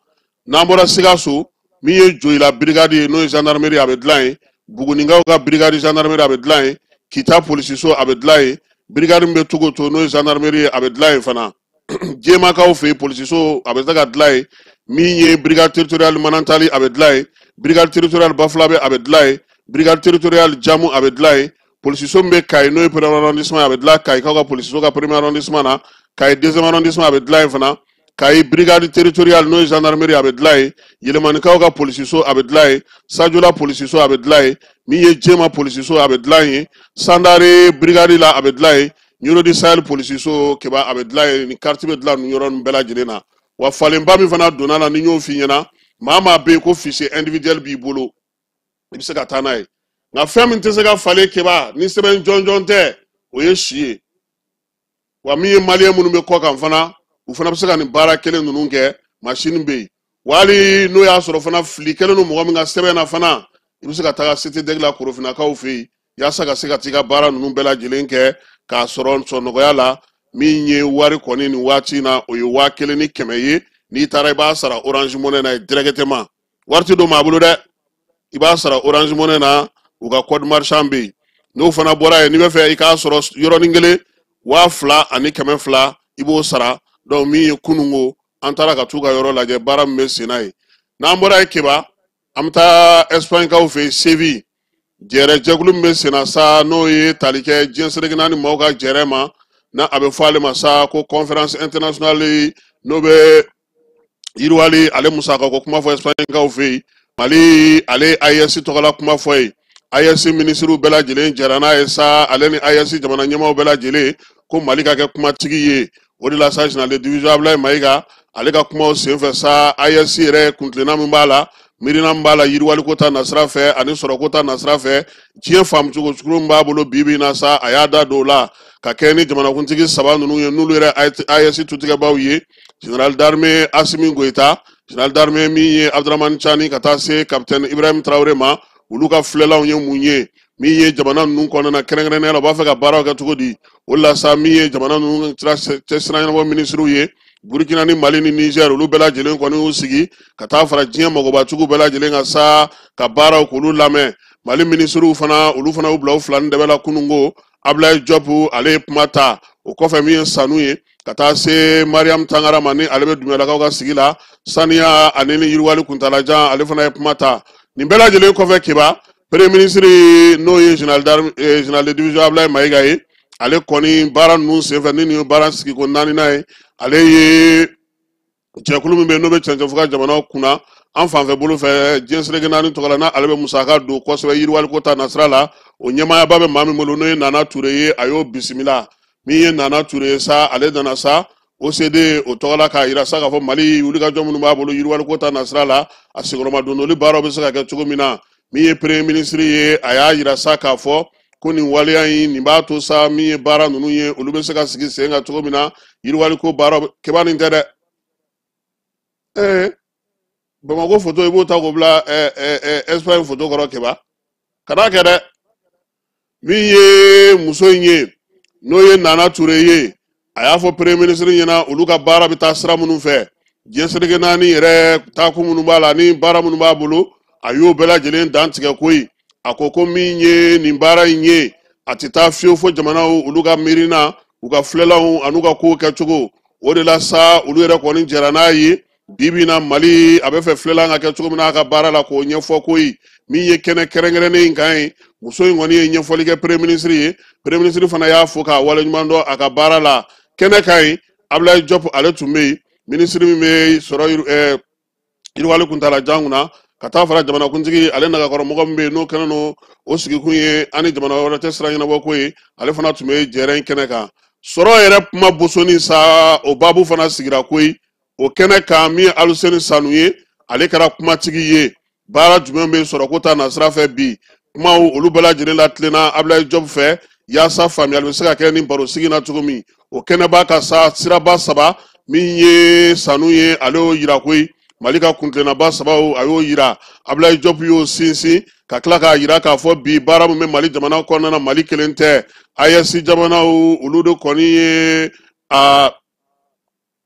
N'an bɔra Sikaso, min ye Joyila brigade ye n'o ye gendarmerie a bɛ dilan yen, Bugunikaw ka brigade gendarmerie a bɛ dilan yen, Kita polisiso a bɛ dilan yen, brigade min bɛ Togoto n'o ye gendarmerie ye a bɛ dilan yen fana. Jɛmakaw fɛ yen polisiso a bɛ se ka dilan yen, min ye brigade territoriale Manantali a bɛ dilan yen, brigade territoriale Bafulabe a bɛ dilan yen, brigade territoriale Jamu a bɛ dilan yen, polisiso min bɛ Kayi n'o ye premier arrondissement a bɛ dilan Kayikaw ka polisiso ka premier arrondissement na, Kayi deuxième arrondissement a bɛ dilan yen fana, Kayi brigade territoriale n'o ye gendarmerie a bɛ dilan yen, Yɛlɛmanikaw ka polisiso a bɛ dilan yen, Sajola polisiso a bɛ dilan yen, min ye Jema polisiso a bɛ dilan yen, Sandare brigade la a bɛ dilan yen, Ɲoro di Sahel polisiso Keba a bɛ dilan yen. Nin carte bɛ dilan nin yɔrɔ ninnu bɛɛ lajɛlen na. Wa falenba min fana donna la ni n y'o f'i ɲɛna, maa maa bɛ yen ko fichier individuel b'i bolo, i bɛ se ka taa n'a ye. Nka fɛn min tɛ se ka falen Keba ni sɛbɛn jɔnjɔn tɛ, o ye si ye. Wa min ye maliyɛn minnu bɛ kɔ kan fana, u fana bɛ se ka nin baara kelen ninnu kɛ, masini bɛ yen. Wa hali n'o y'a sɔrɔ fana fili kɛlen don mɔgɔ min ka sɛbɛn na fana, i bɛ se ka taga CTDEC la Korofinakaw fɛ yen yaasa ka se ka t'i ka baara ninnu bɛɛ lajɛlen kɛ k'a sɔrɔ sɔnɔgɔya la. Min ye wari kɔni nin waati in na, o ye 1100 ye. N'i taara i b'a sara Orange Money na directement, wari tɛ don maa bolo dɛ, i b'a sara Orange Money na, u ka code marchand bɛ yen. N'o fana bɔra yen, n'i bɛ fɛ i k'a sɔrɔ yɔrɔnin kelen, 2200 i b'o sara. Donc min ye kununko, an taara ka t'u ka yɔrɔ lajɛ baara min bɛ sen na yen. N'an bɔra yen Keba, an bɛ taa Espagne-kaw fɛ yen, Séville. Jɛrɛ jɛkulu min bɛ sen na sa, n'o ye tali kɛ diɲɛ seleke naani maaw ka jɛrɛ ma, n'a a bɛ fɔ ale ma sa ko conférence internationale n'o bɛ yiriwali ale musaka ko kuma fɔ Espagne-kaw fɛ yen. Mali ale AES tɔgɔla kuma fɔ yen. AES minisiriw bɛɛ lajɛlen jɛra n'a ye sa, ale ni AES jamana ɲɛmaaw bɛɛ lajɛlen ko Mali ka kɛ kumatigi ye. O de la sa, général de division Abdoulaye Maïga ale ka kumaw senfɛ sa, AES yɛrɛ kuntilenna min b'a la, miirina min b'a la yiriwaliko ta nasira fɛ ani sɔrɔko ta nasira fɛ, diɲɛ faamucogo sugu min b'a bolo bi bi in na sa, a y'a da don o la ka kɛ ni jamanakuntigi saba ninnu ye, n'olu yɛrɛ AES tutigɛbaw ye, général d'armée Assimi Goïta, général d'armée min ye Abdourahamane Tiani, ka taa se capitaine Ibrahim Traoré ma. Olu ka filɛlanw ye mun ye, min ye jamana ninnu kɔnɔna na kɛrɛnkɛrɛnnenya la, u b'a fɛ ka baaraw kɛ cogo di. O la sa, min ye jamana ninnu cɛ sira ɲɛnabɔ minisiriw ye, Burkina ni Mali ni Niger, olu bɛɛ lajɛlen kɔni y'u sigi ka taa fara diɲɛ magobatigiw bɛɛ lajɛlen kan sa, ka baaraw k'olu lamɛn. Mali minisiriw fana, olu fana y'u bila u fila ni dɛbɛ la kununko. Abdoulaye Diop ale ye kuma ta, o kɔfɛ min ye Sanu ye, ka taa se Mariam Tangara ma, ni ale bɛ Dunbiyalakaw ka sigi la, saniya ani ni yiriwali kuntalajan, ale fana ye kuma ta. Nin bɛɛ lajɛlen kɔfɛ Keba, premier ministre n'o ye général de division Abdoulaye Maïga ye, ale kɔni baara ninnu senfɛ, ni nin ye baara sigiko naaninan ye, ale ye jɛkulu min bɛ yen n'o bɛ cɛncɛnfuga jamanaw kunna an fanfɛ bolo fɛ diɲɛ seleke naani tɔgɔ la, n'ale bɛ musaka don kosɛbɛ yiriwaliko ta nasira la, o ɲɛmaayaba bɛ maa min bolo n'o ye Nana Ture ye, a y'o bisimila. Min ye Nana Ture ye sa, ale nana sa OCDE o tɔgɔ la k'a yira sa k'a fɔ Mali wulikajɔ minnu b'a bolo yiriwaliko ta nasira la, a senkɔrɔma dondoli baaraw bɛ se ka kɛ cogo min na. Min ye premier ministre ye, a y'a yira sa k'a fɔ ko nin waleya in nin b'a to sa, min ye baara ninnu ye, olu bɛ se ka sigi sen kan cogo min na yiriwaliko baaraw. Keba nin tɛ dɛ, Bamakɔ photo i b'o ta k'o bila Espagne photo kɔrɔ Keba, kana kɛ dɛ. Min ye muso in ye, n'o ye Nana Ture ye, a y'a fɔ premier ministre ɲɛna olu ka baara bɛ taa sira minnu fɛ, diɲɛ seleke naani yɛrɛ taakun minnu b'a la ni baara minnu b'a bolo, a y'o bɛɛ lajɛlen dantigɛ koyi. A ko ko min ye nin baara in ye, a tɛ taa fiyewu fo jamanaw olu ka miirina, u ka filɛlanw an'u ka kow kɛcogo. O de la sa, olu yɛrɛ kɔni jɛra n'a ye bi bi in na, Mali a bɛ fɛ filɛlan ka kɛ cogo min na a ka baara la, k'o ɲɛfɔ koyi. Min ye kɛnɛ kɛrɛnkɛrɛnnen in kan ye, muso in kɔni ye ɲɛfɔli kɛ premier ministre ye, premier ministre fana y'a fo k'a waleɲuman dɔn a ka baara la. Kɛnɛ kan yen, Abdoulaye Diop ale tun bɛ yen, minisiri min bɛ sɔrɔ yiriwali kuntalajan kunna, ka taa fara jamanakuntigi ale nagakɔrɔmɔgɔ min bɛ yen n'o kɛlen don o sigikun ye an ni jamana wɛrɛ tɛ sira ɲɛnabɔ ko ye, ale fana tun bɛ jɛrɛ in kɛnɛ kan. Sɔrɔ yɛrɛ kuma bosoni sa, o baabu fana sigira koyi o kɛnɛ kan. Min ye Aluseni Sanu ye, ale kɛra kumatigi ye. Baara jumɛn bɛ sɔrɔko ta nasira fɛ bi, kumaw olu bɛɛ lajɛlen latilenna Abdoulaye Diop fɛ yaasa faamuyali bɛ se ka kɛ nin barosigi na cogo min. O kɛnɛba ka sa siraba saba, min ye Sanu ye, ale y'o yira koyi. Mali ka kuntilennaba sabaw a y'o yira. Abdoulaye Diop y'o sinsin ka tila k'a yira k'a fɔ bi baara min bɛ Mali jamana kɔnɔna na, Mali kelen tɛ, AES jamanaw olu de kɔni ye A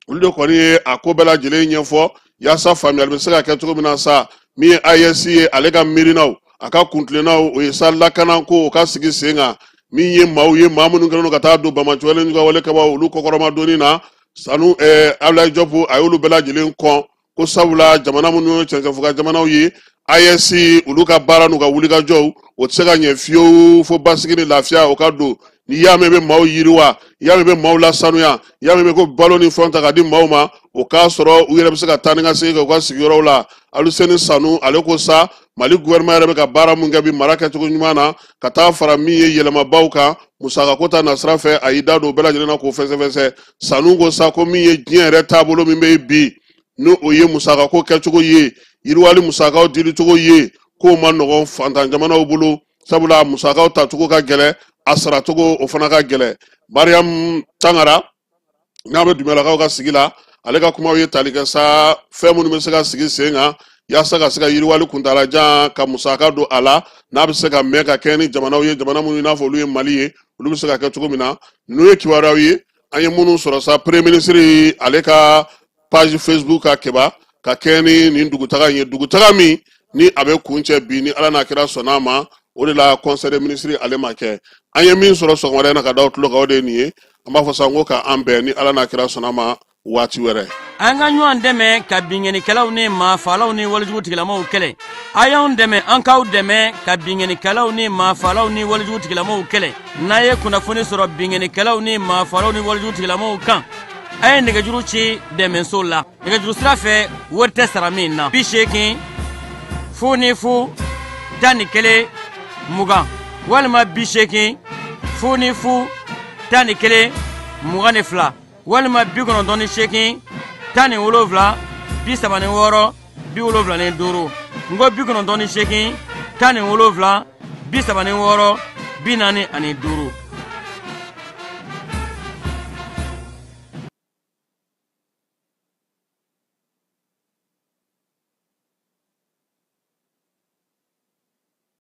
olu de kɔni ye a ko bɛɛ lajɛlen ɲɛfɔ yaasa faamuyali bɛ se ka kɛ cogo min na sa. Min ye AES ye, ale ka miirinaw, a ka kuntilennaw, o ye sa lakanako o ka sigi sen kan. Min ye maaw ye, maa minnu kɛlen don ka taa don banbaanciwale ni ka wale kɛbaaw olu kɔkɔrɔmadonni na, Sanu Abdoulaye Diop, a y'olu bɛɛ lajɛlen kɔn, ko sabula jamana minnu ye cɛncɛnfuga jamanaw ye, AES olu ka baara n'u ka wulikajɔw, o tɛ se ka ɲɛ fiyewu fo basigi ni lafiya o ka don. N'i y'a mɛn i bɛ maaw yiriwa, i y'a mɛn i bɛ maaw lasanuya, i y'a mɛn i bɛ ko balo ni fɛnw ta ka di maaw ma, o k'a sɔrɔ u yɛrɛ bɛ se ka taa ni ka segin kɛ u ka sigiyɔrɔw la. Aluseni Sanu, ale ko sa Mali gouvernement yɛrɛ bɛ ka baara mun kɛ bi mara kɛcogo ɲuman na, ka taa fara min ye yɛlɛmabaw kan musakako ta nasira fɛ, a y'i da don o bɛɛ lajɛlen na k'o fɛsɛfɛsɛ. Sanu ko sa ko min ye diɲɛ yɛrɛ taabolo min bɛ yen bi, n'o o ye musakako kɛcogo ye, yiriwali musakaw dilicogo ye, k'o ma nɔgɔn fantan jamanaw bolo, sabula musakaw tacogo ka gɛlɛn, a saracogo o fana ka gɛlɛn. Mariam Tangara, n'a bɛ Dunbiyalakaw ka sigi la, ale ka kumaw ye tali kɛ sa fɛn minnu bɛ se ka sigi sen kan yaasa ka se ka yiriwali kuntaalajan ka musaka don a la, n'a bɛ se ka mɛn ka kɛ ni jamanaw ye, jamana minnu i n'a fɔ olu ye Mali ye, olu bɛ se ka kɛ cogo min na. Ninnu ye kibaruyaw ye an ye minnu sɔrɔ sa premier ministre ale ka page Facebook ka kɛba ka kɛ ni nin dugutaga in ye, dugutaga min ni a bɛ kuncɛ bi ni Ala n'a kira sɔnna a ma. O de la conseil des ministres ale ma kɛ. An ye min sɔrɔ sɔgɔmada in na ka da o tulo kan, o de ye nin ye. An b'a fɔ sa ko k'an bɛn ni Ala n'a kira sɔnna a ma waati wɛrɛ.
An ka ɲɔgɔn dɛmɛ ka binkannikɛlaw ni maafalaw ni walejugu tigilamaw kɛlɛ. A y'anw dɛmɛ, an k'aw dɛmɛ ka binkannikɛlaw ni maafalaw ni walejugu tigilamaw kɛlɛ. N'a ye kunnafoni sɔrɔ binkannikɛlaw ni maafalaw ni walejugu tigilamaw kan, a ye nɛgɛjuru ci dɛmɛso la. Nɛgɛjuru sira fɛ, wari tɛ sara min na. 80 00 11 20 walima 80 00 11 22 walima 98 17 36 75. N ko 98 17 36 45.